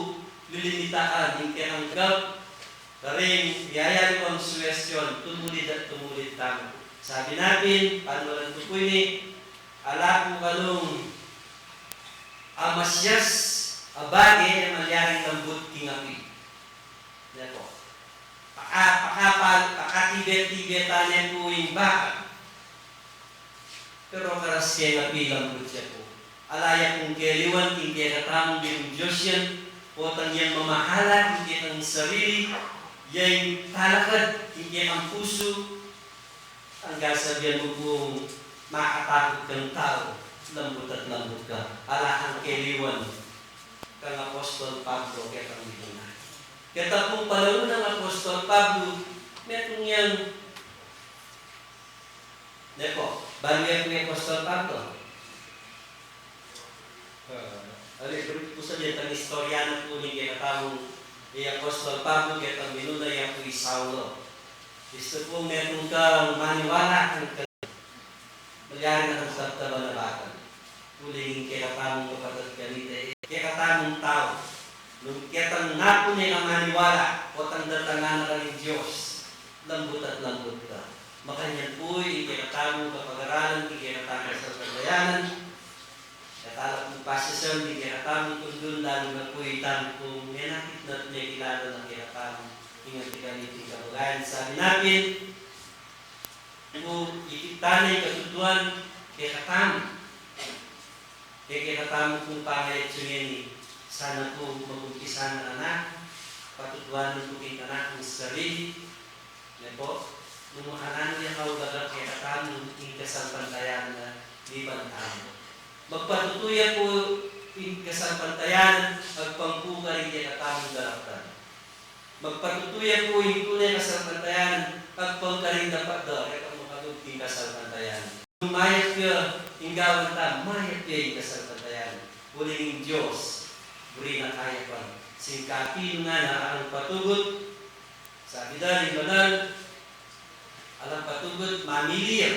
lilimitaan ing kekang gap, karing yayari kung suwestyon, tumulid at tumulid tamu. Sabi na pin, panualan ku pu ini, ala pu kanung a masias a bage e malyaring lambut king api. Yan pu. Paka-, paka-, pakatibe-tibe ta ne pu ing bakal. Pero karas keng api lambut ya pu. Ala ya pung keliwan king kekatamung bilang Dios yan, potang yang mamahala king kekang sarili, ya ing talakad king kekang pusu, anggang sabian mu pung makatakut kang tau, lambut at lambut ka, ala kang keliwan kang Apostol Pablo kekang minuna. Keta pung panaun nang Apostol Pablo, metung yang Ne pu, balu ya pu i Apostol Pablo. Ah, ali, berut pu sa diyan, tang istorya na pu ning kekatamung i Apostol Pablo, ketang minuna ya pu i Saulo. Istu pu metung kang maniwala kang ka-, malyari na kang tabtaban a bakal. Uling kekatamung kapatad kanita, e, kekatamung tau, nung ketang napun e ka maniwala, potang datangan na ka ning Dios, lambut at lambut ka. Makanyan pu ing kekatamung kapag-aralan, ing kekatamung kasalpantayanan, keta la pu pasiasan, ing kekatamung tundun, lalu na pu itang kung menakit na at mekilala na kekatamung ing anti kaniting kabagayan. Sabi na pin, pu, ikit tana ing katutuan kekatamu. E kekatamu pung pangayatsu ngeni, sana pu magumpisa na kanaku, patutuanan ku king kanakung sarili, ne pu, nung makananu ya kaulaga kekatamu ing kasalpantayanan a mibantayan. Magpatutu ya pu ing kasalpantayanan, agpang pu karing kekatamung daraptan. Magpatutu ya pu ing tune kasalpantayanan, agpang karing dapat da rekang makalub king kasalpantayanan. Mayap ya ing gawan tamu, mayap ya ing kasalpantayanan. Uling ing Dios, buri na kayapan. Singkapi na nga na alang patugut, sabi da ring banal, alang patugut, mamili ya.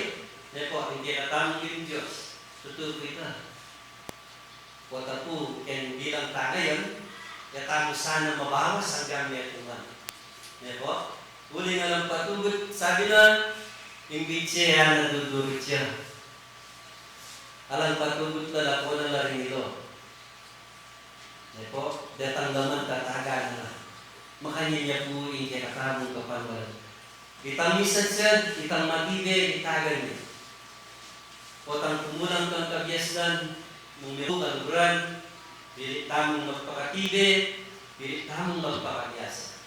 Ne pu, ing kekatamung Dios. Tutu pu ita. Pota pu, ken bilang tau ngayan, ya tamu sana mabawas anggang metung man. Ne pu? Uling alang patugut, sabi na, ing bitse ya na dudurut ya. Alang patugut lalako na la ring ilo. Ne pu, detang laman tatagan na. Makanyan ya pu ing kekatamung kapalwalan. Itang misatsat, itang matibe, itagan ne. Potang kumulang kang kabiasnan, mung metung kaluguran, bili tamung magpakatibe, bili tamung magpakabiasa.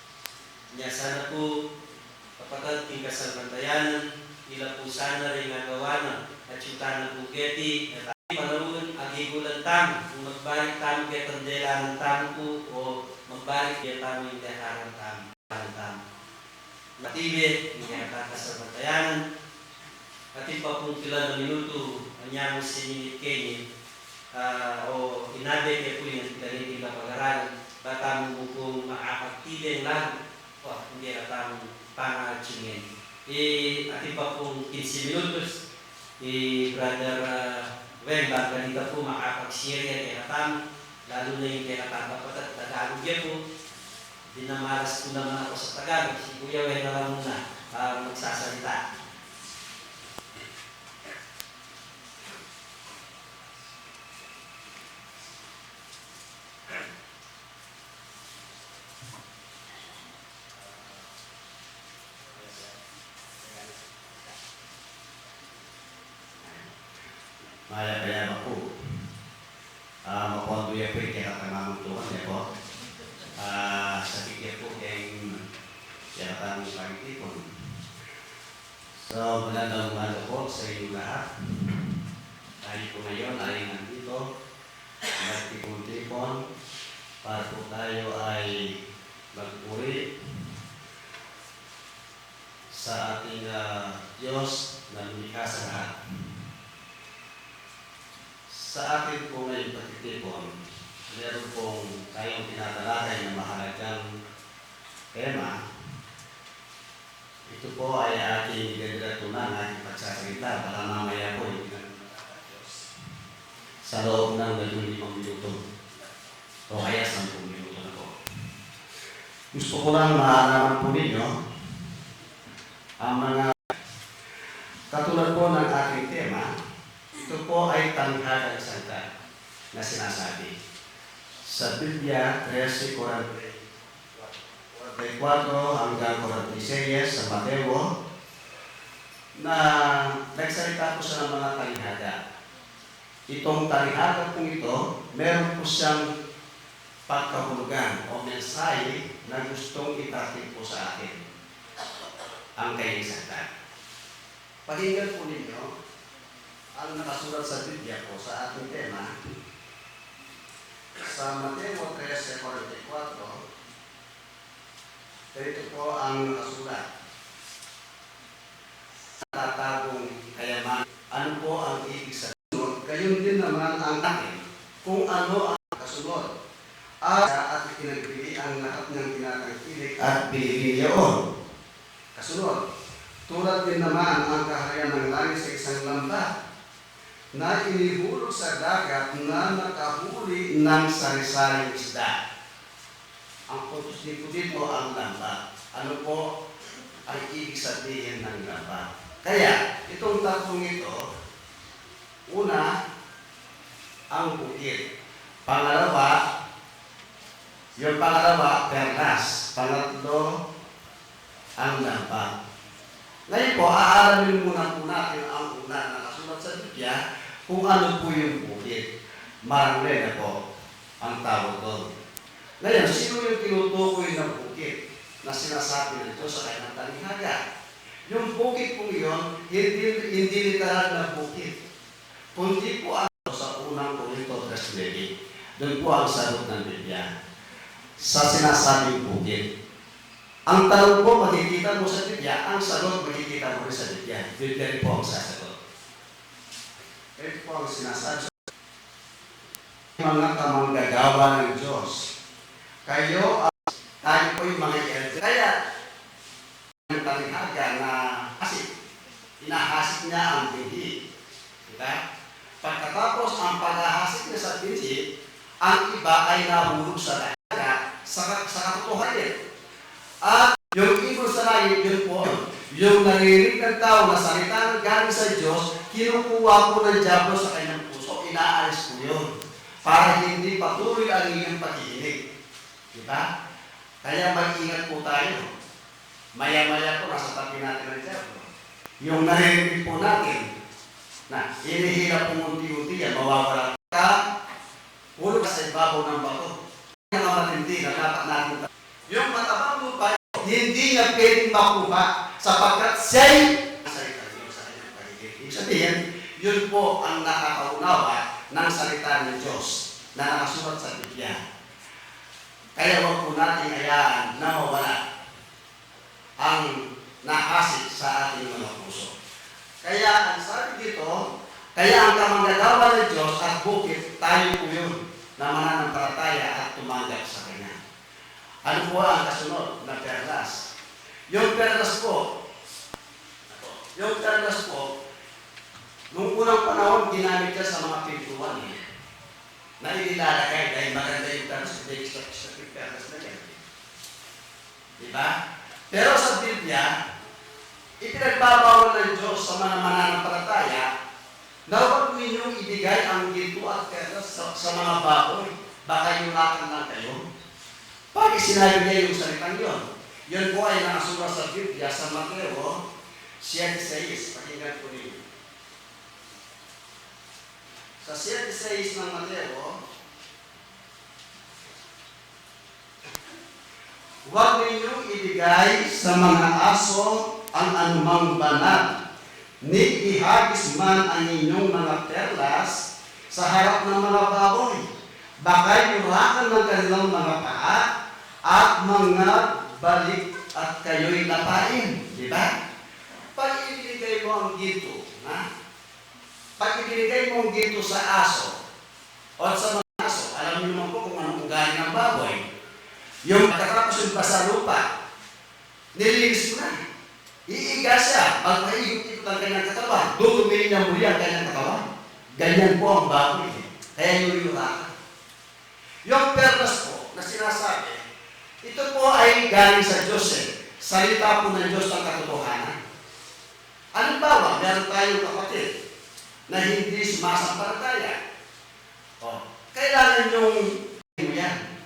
Nya sana pu, kapatad king kasalpantayanan, ila pu sana ring agawa na, atsu tana pu keti, na tamu panaun, agigulan tamu, kung magbalik tamu ketang delanan tamu pu, o magbalik ketamu ing dekaran tamu, tamu. Matibe, ing kekatang kasalpantayanan. Atin pa pung pilan a minutu, anya mu siningit keni, ah, o inabe ke pu ing pilan iti kapag-aralan, ba tamu mu pung makapagtibe lalu, wa, ing kekatamung pangatsu ngeni. E, atin pa pung kinse minutus, i Brother, ah, Weng, bang kanita pu makapag-share ya kekatamu, lalu na ing kekatang kapatad, Tagalog ya pu. Di na malas ku naman ako sa Tagalog, si Kuya Weng na lang muna, ah, magsasalita. Mayap a yabak pu. Ah, mapondo ya pu ing kekatang mamuntukan, ne pu. Ah, sabik ya pu keng kekatang pagtipun. So, magandang umaga po sa inyong lahat. Tayo po ngayon ay nandito, nagtipon-tipon, para po tayo ay magpuri sa ating, ah, Diyos na lumikha sa lahat. Sa atin po ngayong pagtitipon, meron pong tayong tinatalakay na mahalagang tema. Ito po ay ating idediretso na ang ating pagsasalita. Baka mamaya po, hindi na sa loob ng labing limang minuto o kaya sampung minuto na po. Gusto ko lang malaman po ninyo ang mga katulad po ng ating tema. Ito po ay tanghadang sangka na sinasabi. Sa Biblia, trese kuwarenta y kuatro hanggang kuwarenta y seis sa Mateo, na nagsalita po siya ng mga tanghada. Itong talihada pong ito, meron po siyang pagkahulugan o mensahe na gustong iparating po sa atin ang kanyang salita. Pakinggan po ninyo ang nakasulat sa Biblia po sa ating tema, sa Mateo trese kuwarenta y kuatro, ganito po ang nakasulat. Natatagong kayamanan. Ano po ang ibig sabihin? Gayon din naman ang akin. Kung ano ang kasunod, at, at ipinagbili ang lahat niyang tinatangkilik at binili niya yaon. Kasunod, tulad din naman ang kaharian ng langit sa isang lambat na inihulog sa dagat na nakahuli ng sari-saring isda. Ang punto dito, dito ang lambat. Ano po ang ibig sabihin ng lambat? Kaya, itong tatlong ito, una, ang bukid. Pangalawa, yung pangalawa, perlas. Pangatlo, ang lambat. Ngayon po, aalamin muna po natin ang una na nakasulat sa Biblia, kung ano po yung bukid. Marangle na po ang tawag doon. Ngayon, sino yung tinutukoy na bukit na sinasabi ng Diyos sa kanyang talinghaga? Yung bukit pong iyon, hindi, hindi literal na bukit, kundi po ang sa unang Korinto tres nuebe. Doon po ang sagot ng Biblia sa sinasabing bukit. Ang tanong po, makikita mo sa Biblia, ang sagot, makikita mo rin sa Biblia. Biblia rin po ang sasagot. Ito po ang sinasabi sa mga kamanggagawa ng Diyos. Kayo, ang, tayo po yung mga elder. Kaya, ang talinghaga na hasik, inahasik niya ang binhi. Diba? Pagkatapos, ang paghahasik niya sa binhi, ang iba ay nahulog sa dagat, sa, sa katotohanan. At yung ibon sa langit, yun po, yung naririnig ng tao na salita ng galing sa Diyos, kinukuha po ng Diablo sa kanyang puso, inaalis po yun para hindi patuloy ang inyong pag-iinig. Diba? Kaya mag-ingat po tayo. Maya-maya po, nasa tabi natin ang Diablo. Yung naririnig po natin, na hinihila pong unti-unti yan, mawawala ka, hulog sa ibabaw ng bato. Pinakamatindi na dapat natin ta-, yung matabang lupa, hindi niya pwedeng makuha sapagkat siya'y nasa itayo sa kanyang paligid. Ibig sabihin, yun po ang nakakaunawa ng salita ng Diyos na nakasulat sa Biblia. Kaya wag po nating hayaan na mawala ang nahasik sa ating mga puso. Kaya ang sabi dito, kaya ang kamanggagawa ng Diyos at bukit, tayo po yun na mananampalataya at tumanggap sa Kanya. Ano po ang kasunod na perlas? Yung perlas po, yung perlas po, nung unang panahon, ginamit siya sa mga pintuan eh, na inilalagay dahil maganda yung perlas, hindi gusto, gusto yung perlas na yan. Di ba? Pero sa Biblia, ipinagbabawal ng Diyos sa mga mananampalataya na huwag ninyong ibigay ang ginto at perlas sa, sa mga baboy, baka yulakan lang kayo. Pag sinabi niya yung salitang yun, yun po ay nakasulat sa Biblia sa Mateo siyete sais. Pakinggan po ninyo. Sa siyete sais ng Mateo, huwag ninyong ibigay sa mga aso ang anumang banal, ni ihagis man ang inyong mga perlas sa harap ng mga baboy. Baka yulakan ng kanilang mga paa at mangabalik at kayo'y lapain. Di ba? Pag ibinigay mo ang ginto, ha? Pag ibinigay mo ang ginto sa aso, o sa mga aso, alam niyo naman po kung anong ugali ng baboy. Yung pagkatapos yung basa lupa, nilinis mo na. Iiga siya, magpaikot-ikot ang kanyang katawan, dudumi niya muli ang kanyang katawan. Ganyan po ang baboy eh. Kaya yun yung rakan. Yung perlas po na sinasabi, ito po ay galing sa Diyos eh. Salita po ng Diyos ang katotohanan. Halimbawa, meron tayong kapatid na hindi sumasampalataya. O, kailangan yung yan.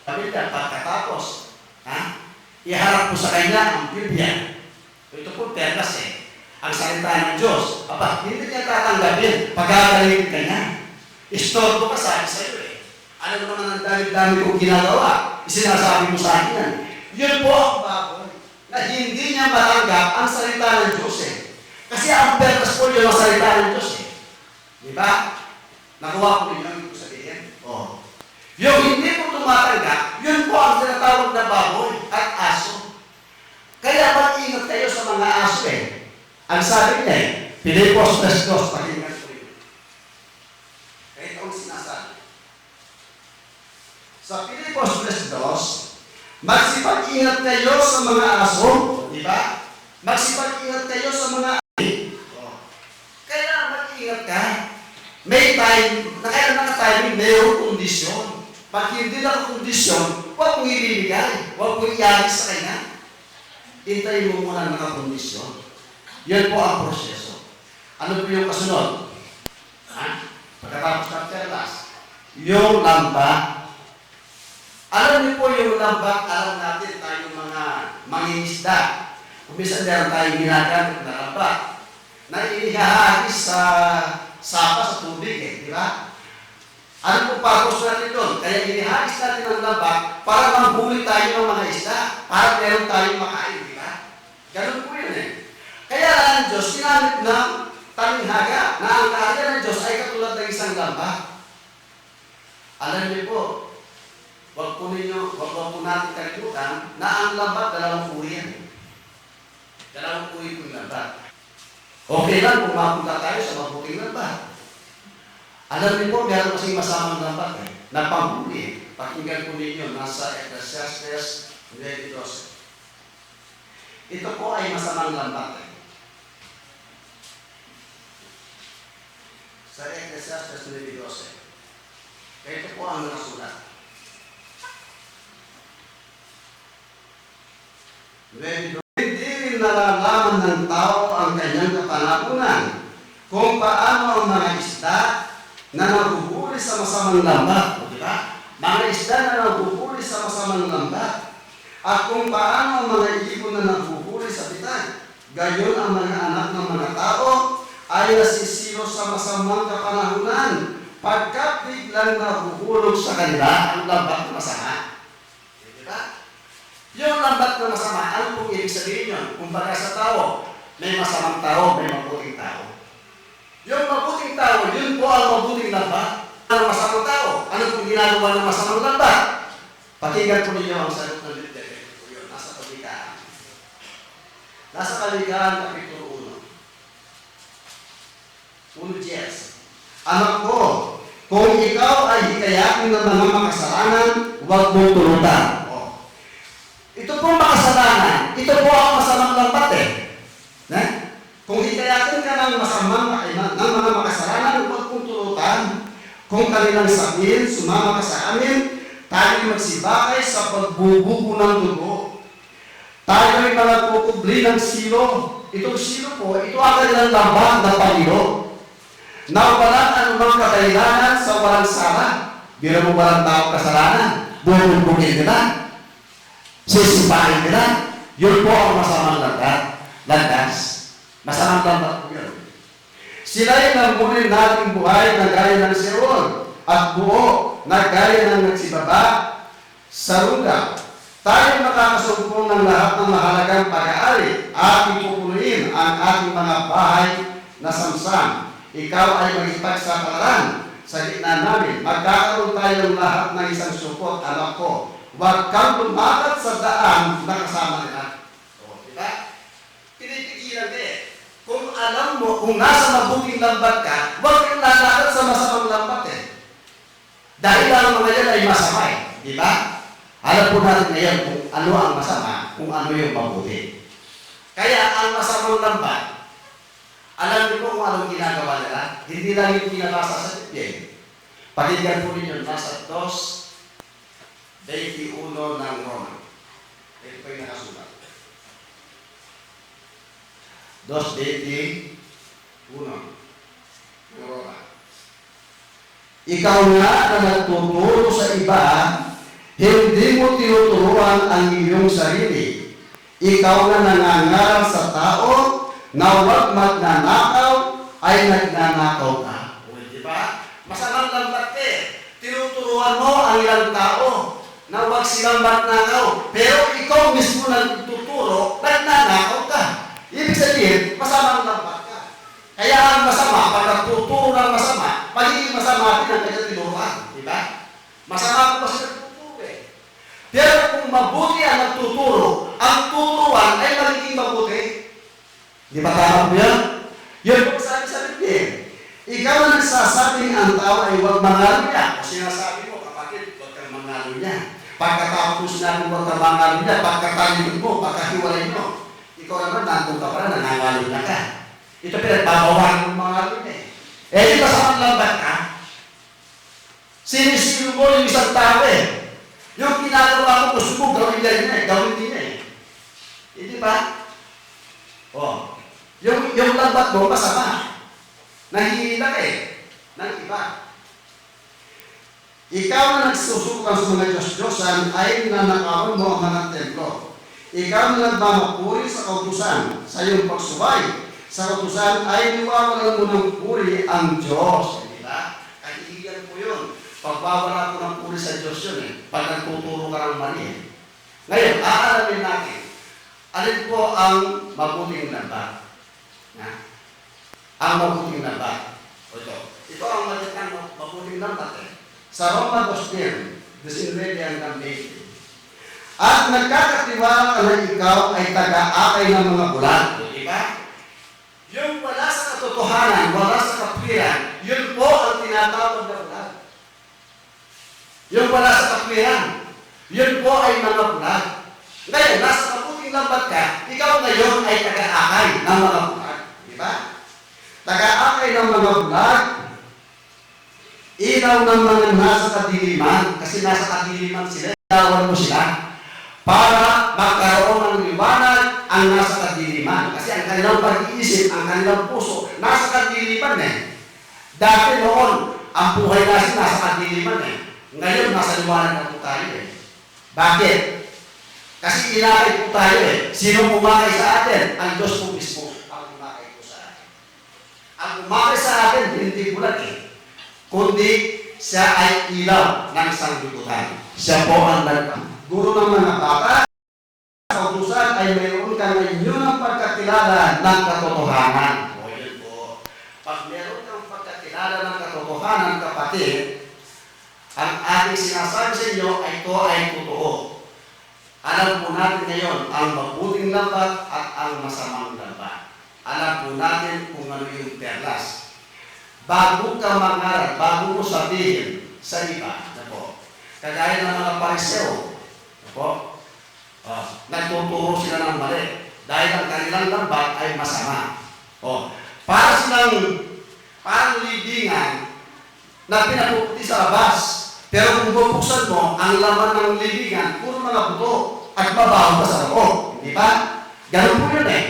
Sabi niya, pagkatapos, ha? Iharap mo sa kanya ang Biblia. Ito po, perlas eh. Ang salita ng Diyos. Aba, hindi niya tatanggapin. Pagagalitin ka niya. Istorbo ka, sabi sa'yo eh. Alam mo naman ang dami-dami kong ginagawa. Sinasabi mo sa akin yan. Yun po ang baboy na hindi niya matanggap ang salita ng Diyos eh. Kasi ang perlas po yun ang salita ng Diyos eh. Di ba? Nakuha ko ninyo ang ibig sabihin? Oh. Yung hindi po tumatanggap, yun po ang tinatawag na baboy at aso. Kaya mag-ingat kayo sa mga aso eh. Ang sabi niya eh, Filipos tres dos, pakinggan ko rin. Kaya itong sinasabi. Sa Filipos tres dos, magsipag-ingat kayo sa mga aso, di ba? Magsipag-ingat kayo sa mga aso. Oh. Kaya mag-ingat ka. May time, na kaya naka-timing, mayroong kondisyon. Pag hindi nakakondisyon, huwag mong ibibigay, huwag mong ialis sa kanya. Hintayin mo muna nakakondisyon. Yan po ang proseso. Ano po yung kasunod? Ha? Pagkatapos ng perlas, yung lambat. Alam niyo po yung lambat, alam natin tayong mga mangingisda. Kung minsan meron tayong ginagamit na lambat na inihahagis sa sapa, sa tubig eh, di ba? Ano pung purpose natin dun? Kaya inihagis natin ang lambat para manghuli tayo ng mga isda, para meron tayong makain, di ba? Ganun po yun eh. Kaya lang ang Diyos, ginamit ng talinghaga na ang kaharian ng Diyos ay katulad ng isang lambat. Alam niyo po, wag po ninyo, wag, wag po natin kalimutan na ang lambat, dalawang uri yan eh. Dalawang uri po yung lambat. Okay lang kung mapunta tayo sa mabuting lambat. Alam niyo po, meron kasing masamang lambat eh, na panghuli. Pakinggan po ninyo, nasa Ecclesiastes nuebe dose. Ito po ay masamang lambat eh. Sa Ecclesiastes nuebe dose. Ito po ang nakasulat. Nuebe dose. Hindi rin nalalaman ng tao ang kanyang kapanahunan, kung paano ang mga isda na nahuhuli sa masamang lambat, o di ba? Mga isda na nahuhuli sa masamang lambat, at kung paano ang mga ibon na nahuhuli sa bitag. Gayon ang mga anak ng mga tao ay nasisilos sa masamang kapanahunan, pagkat biglang nahuhulog sa kanila ang lambat na masama. Di ba? Yung lambat na masama, ano pong ibig sabihin yun? Kumbaga sa tao, may masamang tao, may mabuting tao. Yung mabuting tao, yun po ang mabuting lambat. Ang masamang tao, ano pong ginagawa ng masamang lambat? Pakinggan po ninyo ang sagot ng Biblia. Ganito po yun. Nasa Kawikaan. Nasa Kawikaan, Kapitulo uno. Uno diez. Anak ko, kung ikaw ay hikayatin ng mga makasalanan, huwag mong tulutan. O. Ito pong makasalanan, ito po ang masamang lambat eh. Ne? Kung hikayatin ka ng masamang, ay, ng, ng mga makasalanan, huwag mong tulutan. Kung kanilang sabihin, "Sumama ka sa amin, tayo'y magsibakay sa pagbubuko ng dugo." Tayo'y mga kukubli ng silo. Itong silo po, ito ang kanilang lambat na pangilo. Na walang anumang kadahilanan sa walang sala. Biro mo, walang taong kasalanan. Bubugbukin ka na. Sisipain ka na. Yun po ang masamang landas. Landas. Masamang landas po yun. Sila'y nangunin nating buhay na gaya ng Seol at buo na gaya ng nagsibaba sa lugaw. Tayo makakasumpong ng lahat ng mahalagang pag-aari, ating pupunuin ang ating mga bahay na samsam. Ikaw ay makipagsapalaran sa gitna namin. Magkakaroon tayong lahat ng isang supot, anak ko. Huwag kang lumakad sa daan na kasama nila. O, di ba? Pinipigilan ka eh. Kung alam mo, kung nasa mabuting lambat ka, huwag kang lalakad sa masamang lambat eh. Dahil ang mga yan ay masama eh. Di ba? Alam po natin ngayon kung ano ang masama, kung ano yung mabuti. Kaya ang masamang lambat, alam niyo po kung anong ginagawa nila? Hindi lang yung pinabasa sa Biblia eh. Pakinggan po ninyo, nasa dos veintiuno ng Roma. Ito pa yung nakasulat. Dos veintiuno ng Roma. Ikaw nga na nagtuturo sa iba, hindi mo tinuturuan ang iyong sarili. Ikaw nga nangangaral sa tao na huwag magnanakaw, ay nagnanakaw ka. O, di ba? Masamang lambat eh. Tinuturuan mo ang ilang tao na huwag silang magnanakaw. Pero ikaw mismo nagtuturo, nagnanakaw ka. Ibig sabihin, masamang lambat ka. Kaya ang masama, pag nagtuturo ng masama, magiging masama din ang kanyang tinuruan. Di ba? Masama po kasi nagtuturo eh. Pero kung mabuti ang nagtuturo, ang tuturuan ay magiging mabuti. Di ba tama po yan? Yun po sabi sa Biblia eh. Ikaw na nagsasabing ang tao ay huwag mangalunya. O sinasabi mo, kapatid, huwag kang mangalunya. Pagkatapos po sinabi, "Huwag kang mangalunya," pagkatalikod mo, pagkahiwalay mo, ikaw naman, nandun ka pa rin, nangangalunya ka. Ito pinagbabawalan mo mangalunya eh. Eh, di ba sa panlambat ka? Sinisino mo yung isang tao eh. Yung ginagawa mo, gusto mo gawin niya rin eh, gawin din niya eh. Eh, di ba? O, yung, yung lambat mo, masama. Nangihila ka eh, ng iba. Ikaw na nagsusuko sa mga diyos-diyosan ay nanakawan mo ang mga templo. Ikaw na nagmamapuri sa kautusan, sa iyong pagsubay sa kautusan ay niwawalan mo ng puri ang Diyos. Di ba? Kahihiyan po yun. Pagwawala pu ng puri sa Diyos yun eh. Pag nagtuturo ka ng mali eh. Ngayon, aalamin natin, alin po ang mabuting lambat? Na? Ang mabuting lambat. O ito. Ito ang magandang mabuting lambat eh. Sa Roma dos diez, diecinuebe hanggang twenty. At nagkakatiwala ka na ikaw ay taga-akay ng mga bulag. Di ba? Yung wala sa katotohanan, wala sa katwiran, yun po ang tinatawag na bulag. Yung wala sa katwiran, yun po ay mga bulag. Ngayon, nasa mabuting lambat ka, ikaw ngayon ay taga-akay ng mga bulag. Di ba? Taga-akay ng mga bulag, ilaw ng mga nasa kadiliman, kasi nasa kadiliman sila, ilawan mo sila para magkaroon ng liwanag ang nasa kadiliman. Kasi ang kanilang pag-iisip, ang kanilang puso, nasa kadiliman eh. Dati noon, ang buhay natin nasa kadiliman eh. Ngayon, nasa liwanag na po tayo eh. Bakit? Kasi inakay po tayo eh. Sino umakay sa atin? Ang Diyos po mismo ang umakay po sa atin. Ang umakay sa atin, hindi bulag eh. Kundi siya ay ilaw ng sanglibutan. Siya po ang nagtuturo ng mga bata. Kautusan ay mayroon ka ngayon ng pagkakilala ng katotohanan. O, yun po. Pag meron kang pagkakilala ng katotohanan, kapatid, ang ating sinasabi sa inyo ay ito ay totoo. Alam po natin ngayon ang mabuting lambat at ang masamang lambat. Alam po natin kung ano yung perlas. Bago ka mangaral, bago mo sabihin sa iba, na po, kagaya ng mga Pariseo, na po, ah, nagtuturo sila ng mali dahil ang kanilang lambat ay masama. Oh, para silang, parang libingan na pinapuputi sa labas. Pero kung bubuksan mo, ang laman ng libingan, puro mga buto at mabaho pa sa loob. Di ba? Ganun po yun eh.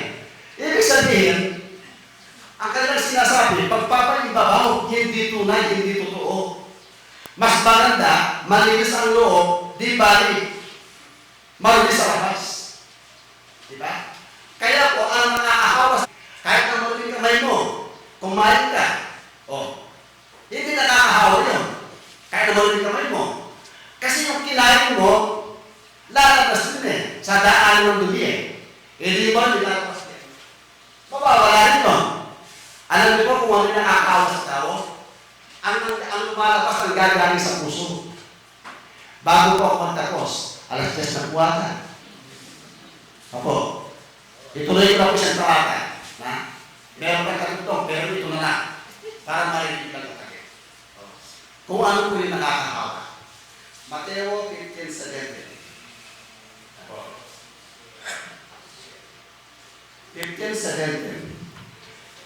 Ibig sabihin, ang kanilang sinasabi, pagpapaimbabaw, hindi tunay, hindi totoo. Mas maganda, malinis ang loob, di bali, marumi sa labas. Di ba? Kaya po, ang nakakahawa, kahit na marumi kamay mo, kumain ka, oh, hindi nakakahawa yun. Kahit na marumi kamay mo. Kasi yung kinain mo, lalabas din eh, sa daan ng dumi eh. Hindi mo, hindi lalabas din. Mawawala rin yun. Alam niyo po kung ano yung nakakahawa sa tao? Ang, ang, ang lumalabas ang gagaling sa puso. Bago po ako magtapos, alas tres na po ata. Opo. Ituloy ko na po siyang talata. Na? Meron pang katugtong, pero ito na lang. Para marinig lang ang takip. Kung ano po yung nakakahawa. Mateo fifteen seventeen. Opo. Fifteen seventeen.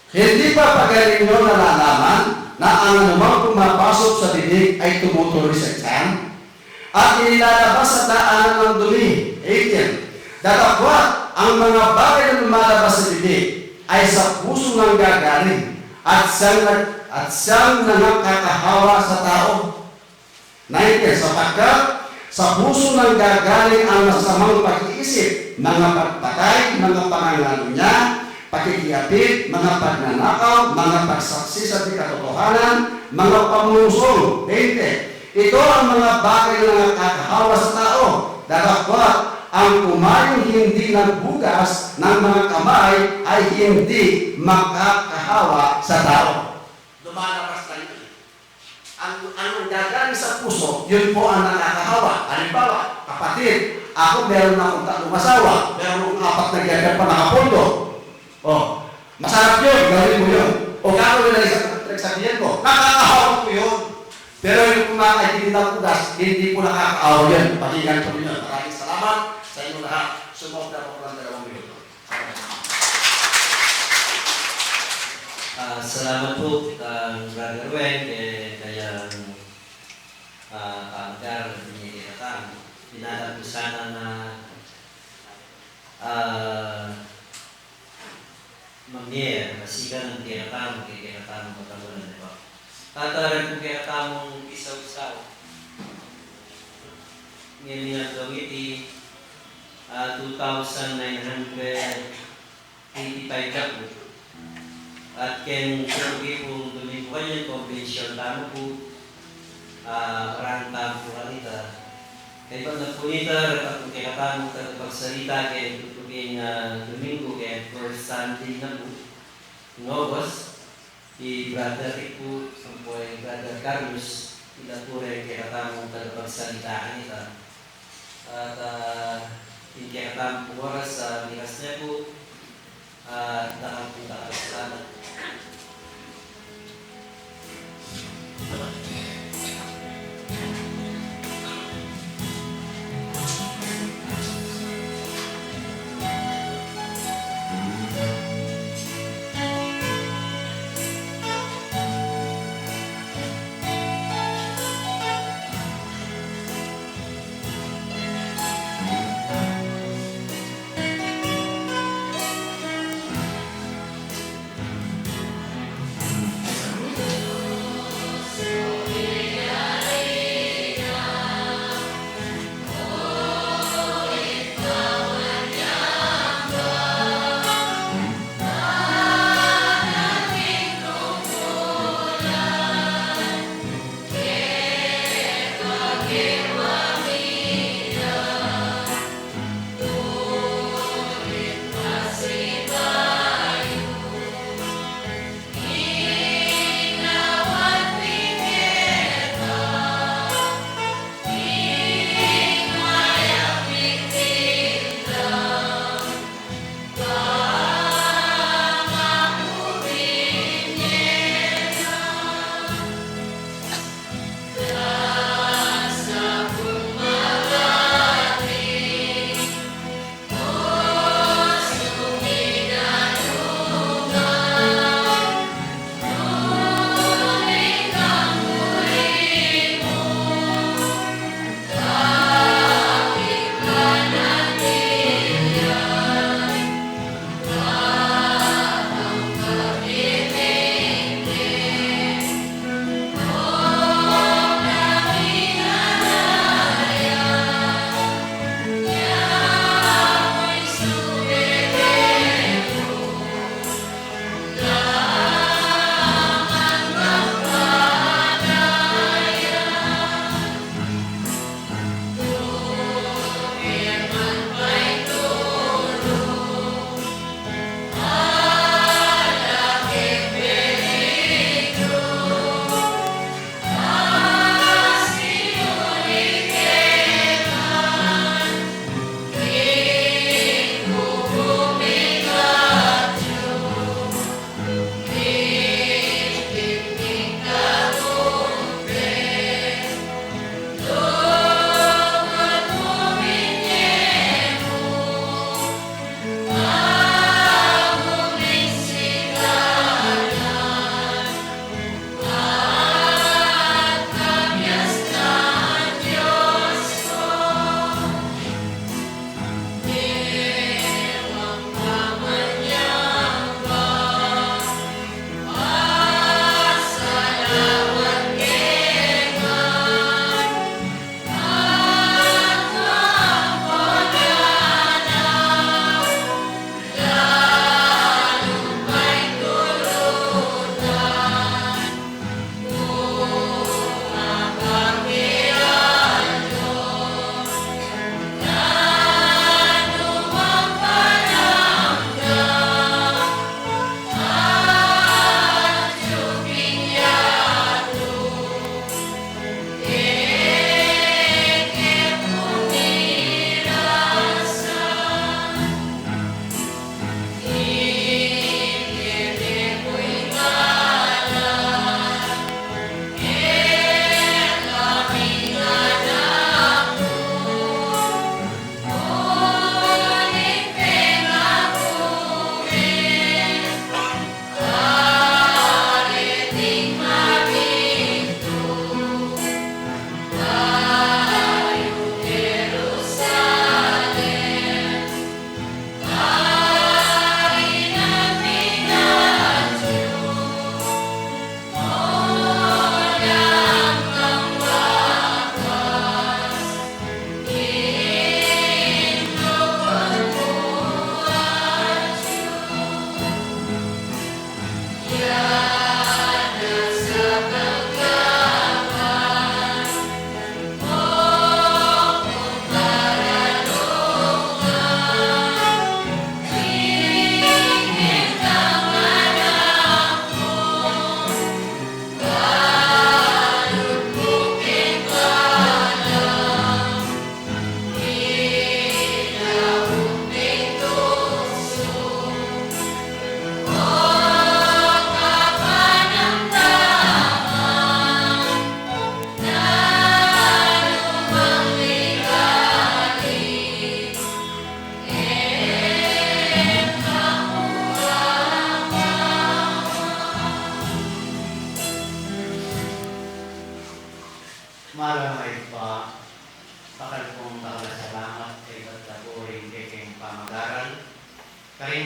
Hindi ba pagaling niyo nalalaman na ang anumang pumapasok sa bibig ay tumutuloy sa tiyan? At inilalabas sa daanan ng dumi, eighteen. Datapwat, ang mga bagay na lumalabas sa bibig ay sa puso nang gagaling, at siyang nag-, at siyang nangakakahawa sa tao. Nineteen, sapagkat sa puso nang gagaling ang masasamang pag-iisip, mga pagpatay, mga pangangalunya, pakikiapid, mga pagnanakaw, mga pagsaksi sa di katotohanan, mga pamusong. Twenty, ito ang mga bagay na nakakahawa sa tao, datapwat ang kumayong hindi naghugas ng mga kamay ay hindi makakahawa sa tao. Lumalabas lang yun. Ang, ang nanggagaling sa puso, yun po ang nakakahawa. Halimbawa, kapatid, ako meron akong tatlong asawa, meron akong apat na girlfriend pa nakapondo. Oh, masarap yun, gawin mo yun. O gagawin na isang pinagsabihan ko, nakakahawa po yun. Pero yung kumain din ng pugas, hindi po nakakahawa yun. Pakinggan ko ninyo. Maraming salamat sa inyo lahat. Sumobra po ng dalawang minuto. Ah, salamat po, ah, Brother Weng, eh, kaya, ah, pamagal na binigay katamu. Pinadap ko sana na, ah, mamie, masikan ang kekatamu, kekatamu matamunan, di ba? Tataran ko kekatamung isaw-isaw. Ngeni ngan iti, ah, two thousand nine hundred eighty-five na pu. At keng Domingo kanyan, kombensyun tamu pu. Ah, marang tamu pu kanita. Kaybat na pu nita, dapat pu kekatamung tagapagsalita keng tutuking, ah, Domingo, keng first Sunday na pu ning August, i Brother Rick pu, ampo i Brother Carlos, ila pu reng kekatamung tagapagsalita kanita. At, ah, ing kekatamung oras, ah, miras ne pu, ah, dakal pung dakal a salamat.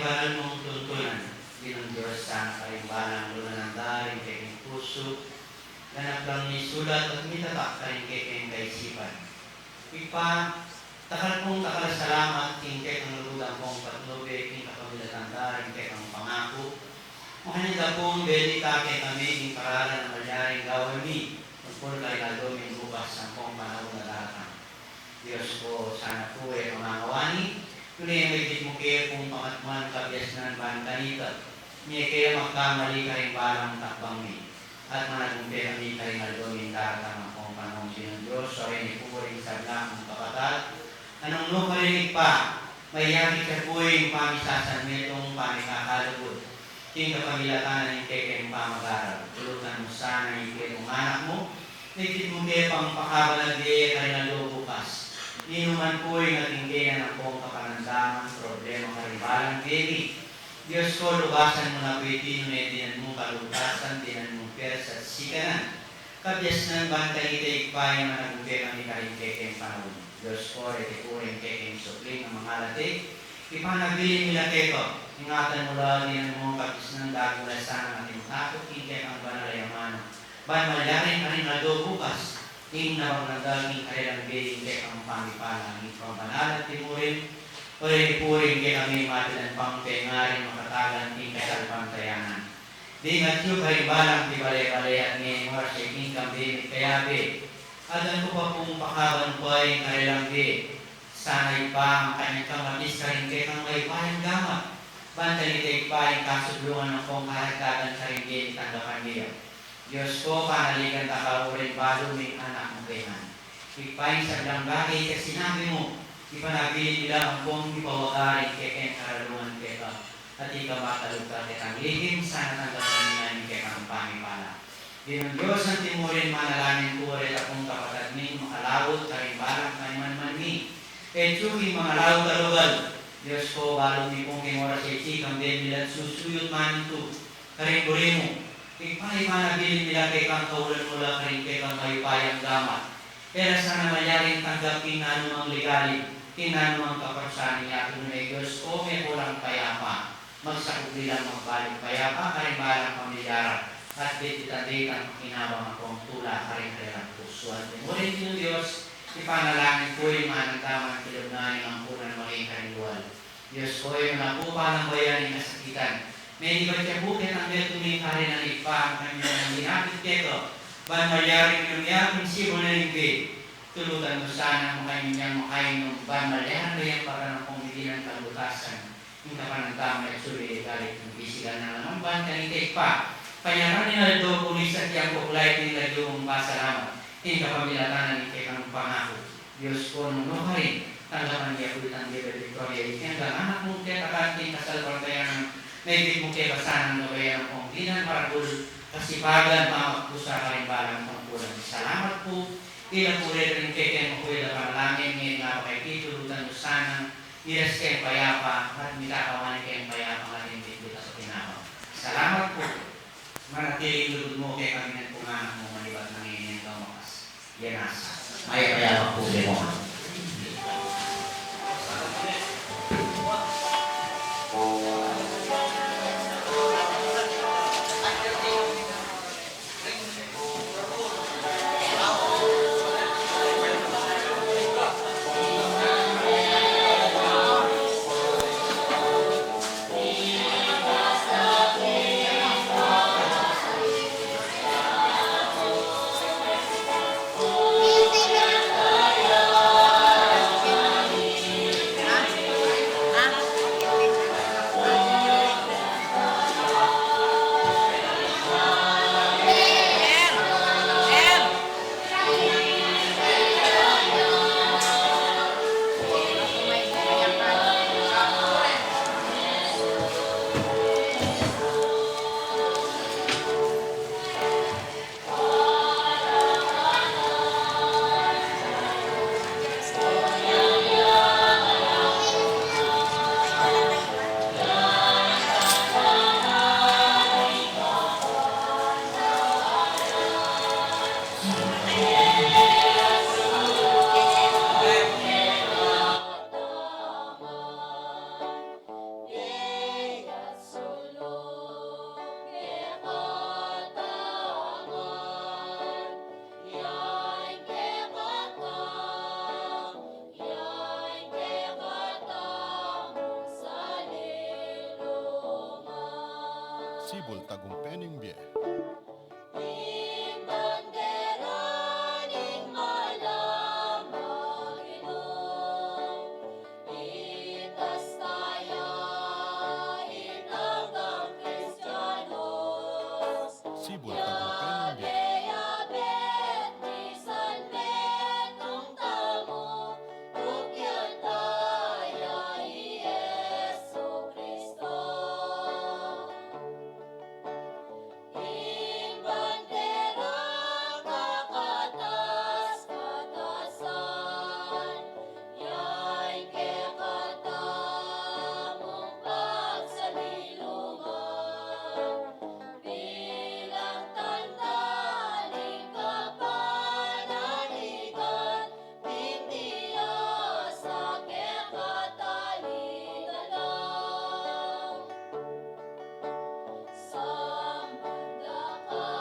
Banal mung tuntunan, Ginung Dios, sana karing balang lulanan da ring keking pusu, ganap lang misulat at mitatak karing keking kaisipan. Ibpa, dakal pung dakal a salamat king kekang lugud ampong patnube king kapamilatan da ring kekang pangaku. Makanyan da pung beni ta kekami ing paralan a malyaring gawan mi tungkul karing aldo ming bukas ampong panaun a daratang. Dios ko, sana pu e ka mangawani, nune maibit mu ke pung pangatman kabiasnan ban kanita, mie ke magkamali karing balang takbang mi, at managumpe kami karing aldo ming daratang ampong panaun. Ginung Dios, o reni pu ring sabla mung kapatad, a nung nukarin, Ibpa, mayakit ya pu ing pamisasanmetung, pamikakalugud king kapamilatan na ning kekeng pamagaral. Pulutan mu sana ing kekeng anak mu, ligid mu ke pang pakabanal bie karing aldo bukas. Ninuman pu ing ating kena nang pong kapanandaman, problema karing balang bie mi, Dios ko, lubasan mu na pu iti nune dinan mung kalultasan, dinan mung pwersa at sikanan. Kabiasnan ban kanita, Ibpa, ing managumpe kami karing kekeng panaun. Dios ko, reti pu ring kekeng supling a mangalati, ipanabilin mi la keka. Ingatan mu la, dinan mung kabiasnan, dagulasan at ing takut king kekang banal a yamanan, ban malyaring karing aldo bukas, ing nabang nanda king karelang bie ing kekang pamipala, ing pambanal at timurin, o reni pu ring kekami matilan pang pengaring makatagan king kasalpantayanan. Dingat yu karing balang pibale-bale at ngeni oras e king kambe mit kayabe. Adan ku pa pung pakaban pa ing karelang bie. Sana Ibpa, makanyan kang matis karing kekang mayupayang gamat. Ban kanita Ibpa ing kasublungan ampong kahagdagan karing bie mi tanggapan mi. Dios ko, panaligan da ka uling balu ming anak mu kekami. Ibpa, ing sablang bage king sinabi mu, ipanabilin mi la ampong ipawaga ring kekeng karalungan keka, at ika matalub ka ketang lihim, sana tanggapan mi na ning kekang pamipala. Ginung Dios, anti mu rin manalangin ku reta pung kapatad ming makalaut karing balang kaymanman mi. E tsu king makalaut a lugal, Dios ko, balu mi pung king oras a iti kambe mi la't susuyut manintu karing buri mu. Ibpa, ipanabilin mi la kekang kaulan mu la karing kekang mayupayang gamat. E la sana malyaring tanggap king nanumang ligalig, king nanumang kaparusahan ning yatu mi, Dios ko, mekulang payapa. Magsakubli lang magbalik payapa karing balang pamilya ra, at bitbitan de itang pakinabang ampong tula karing karelang pusu. Anti mu rin, Ginung Dios, ipanalangin ku ing manandaman kilub na ning ampunan maging karing lual. Dios ko, e mu na pu palambayan ing kasakitan. Menibat ya pu ketang metung ning karelang Ibpa, ing kanyang linapit keka, ban malyaring minum ya king sibu na ning bie. Tulutan mu sana, makain yang makainum, ban malyaring mayap paganakan pung mitinan kalultasan, ing kapanandaman at suli galit ning pisigan na naman ban kanita Ibpa. Panyatang ning aldo, kumisan yang kukulay king lagyu mung pasalamat, king kapamilatan na ning kekang pangaku. Dios ko, nung nukarin, tanggapan ya pu itang Bebe Victoria, iti anggang anak mung ketakan king kasalpantayanan, maibit mu ke basan ing gabayan ampong dinan maragul, kasipagan, pamagkusa karing balang tungkulan. Salamat pu. Ila pu reta ring kekeng makulit a panalangin, ngeni ngaba kaiti tulutan mu sana, miras keng payapa, at mitakawan keng payapa, at ing bitbit a pakinabang. Salamat pu. Manatili ing lugud mu kekami ngan pung anak mu, manibat na ngeni anggang wakas. Yan asa. Mayap a yabak pu kekayu. Sibul tagumpe ning bie. Ing bandera ning malamang ilung, itas taya itang Kristianos. Sibul tagumpe ning bie. Bilang tanda ning kapanaligan ning Dios a kekatalinan lang. Samban da ka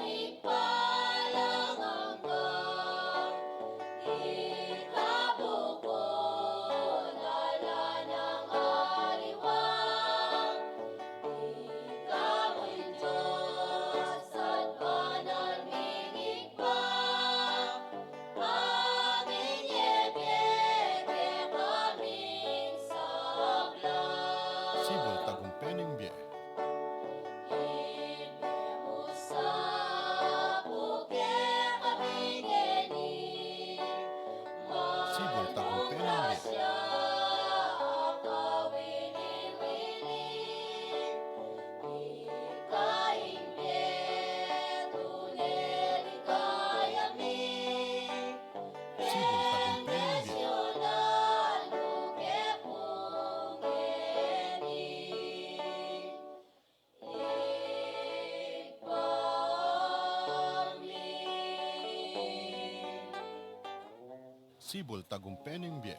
ing palangang ka, ika bukun ala nang aliwa. Ika mu ing Dios at banal ming Ibpa, amin ye bie kekaming sabla. Sibul tagumpe ning bie. Ibie mu sa pu kekami ngeni, Sibul tagumpe ning bie. Grasya a kawili-wili, ika ing bie, tune ligaya mi. Sibul tagumpe ning bie. Bendisyunan mu ke pu ngeni, Ibpa mi. Sibul tagumpe ning bie.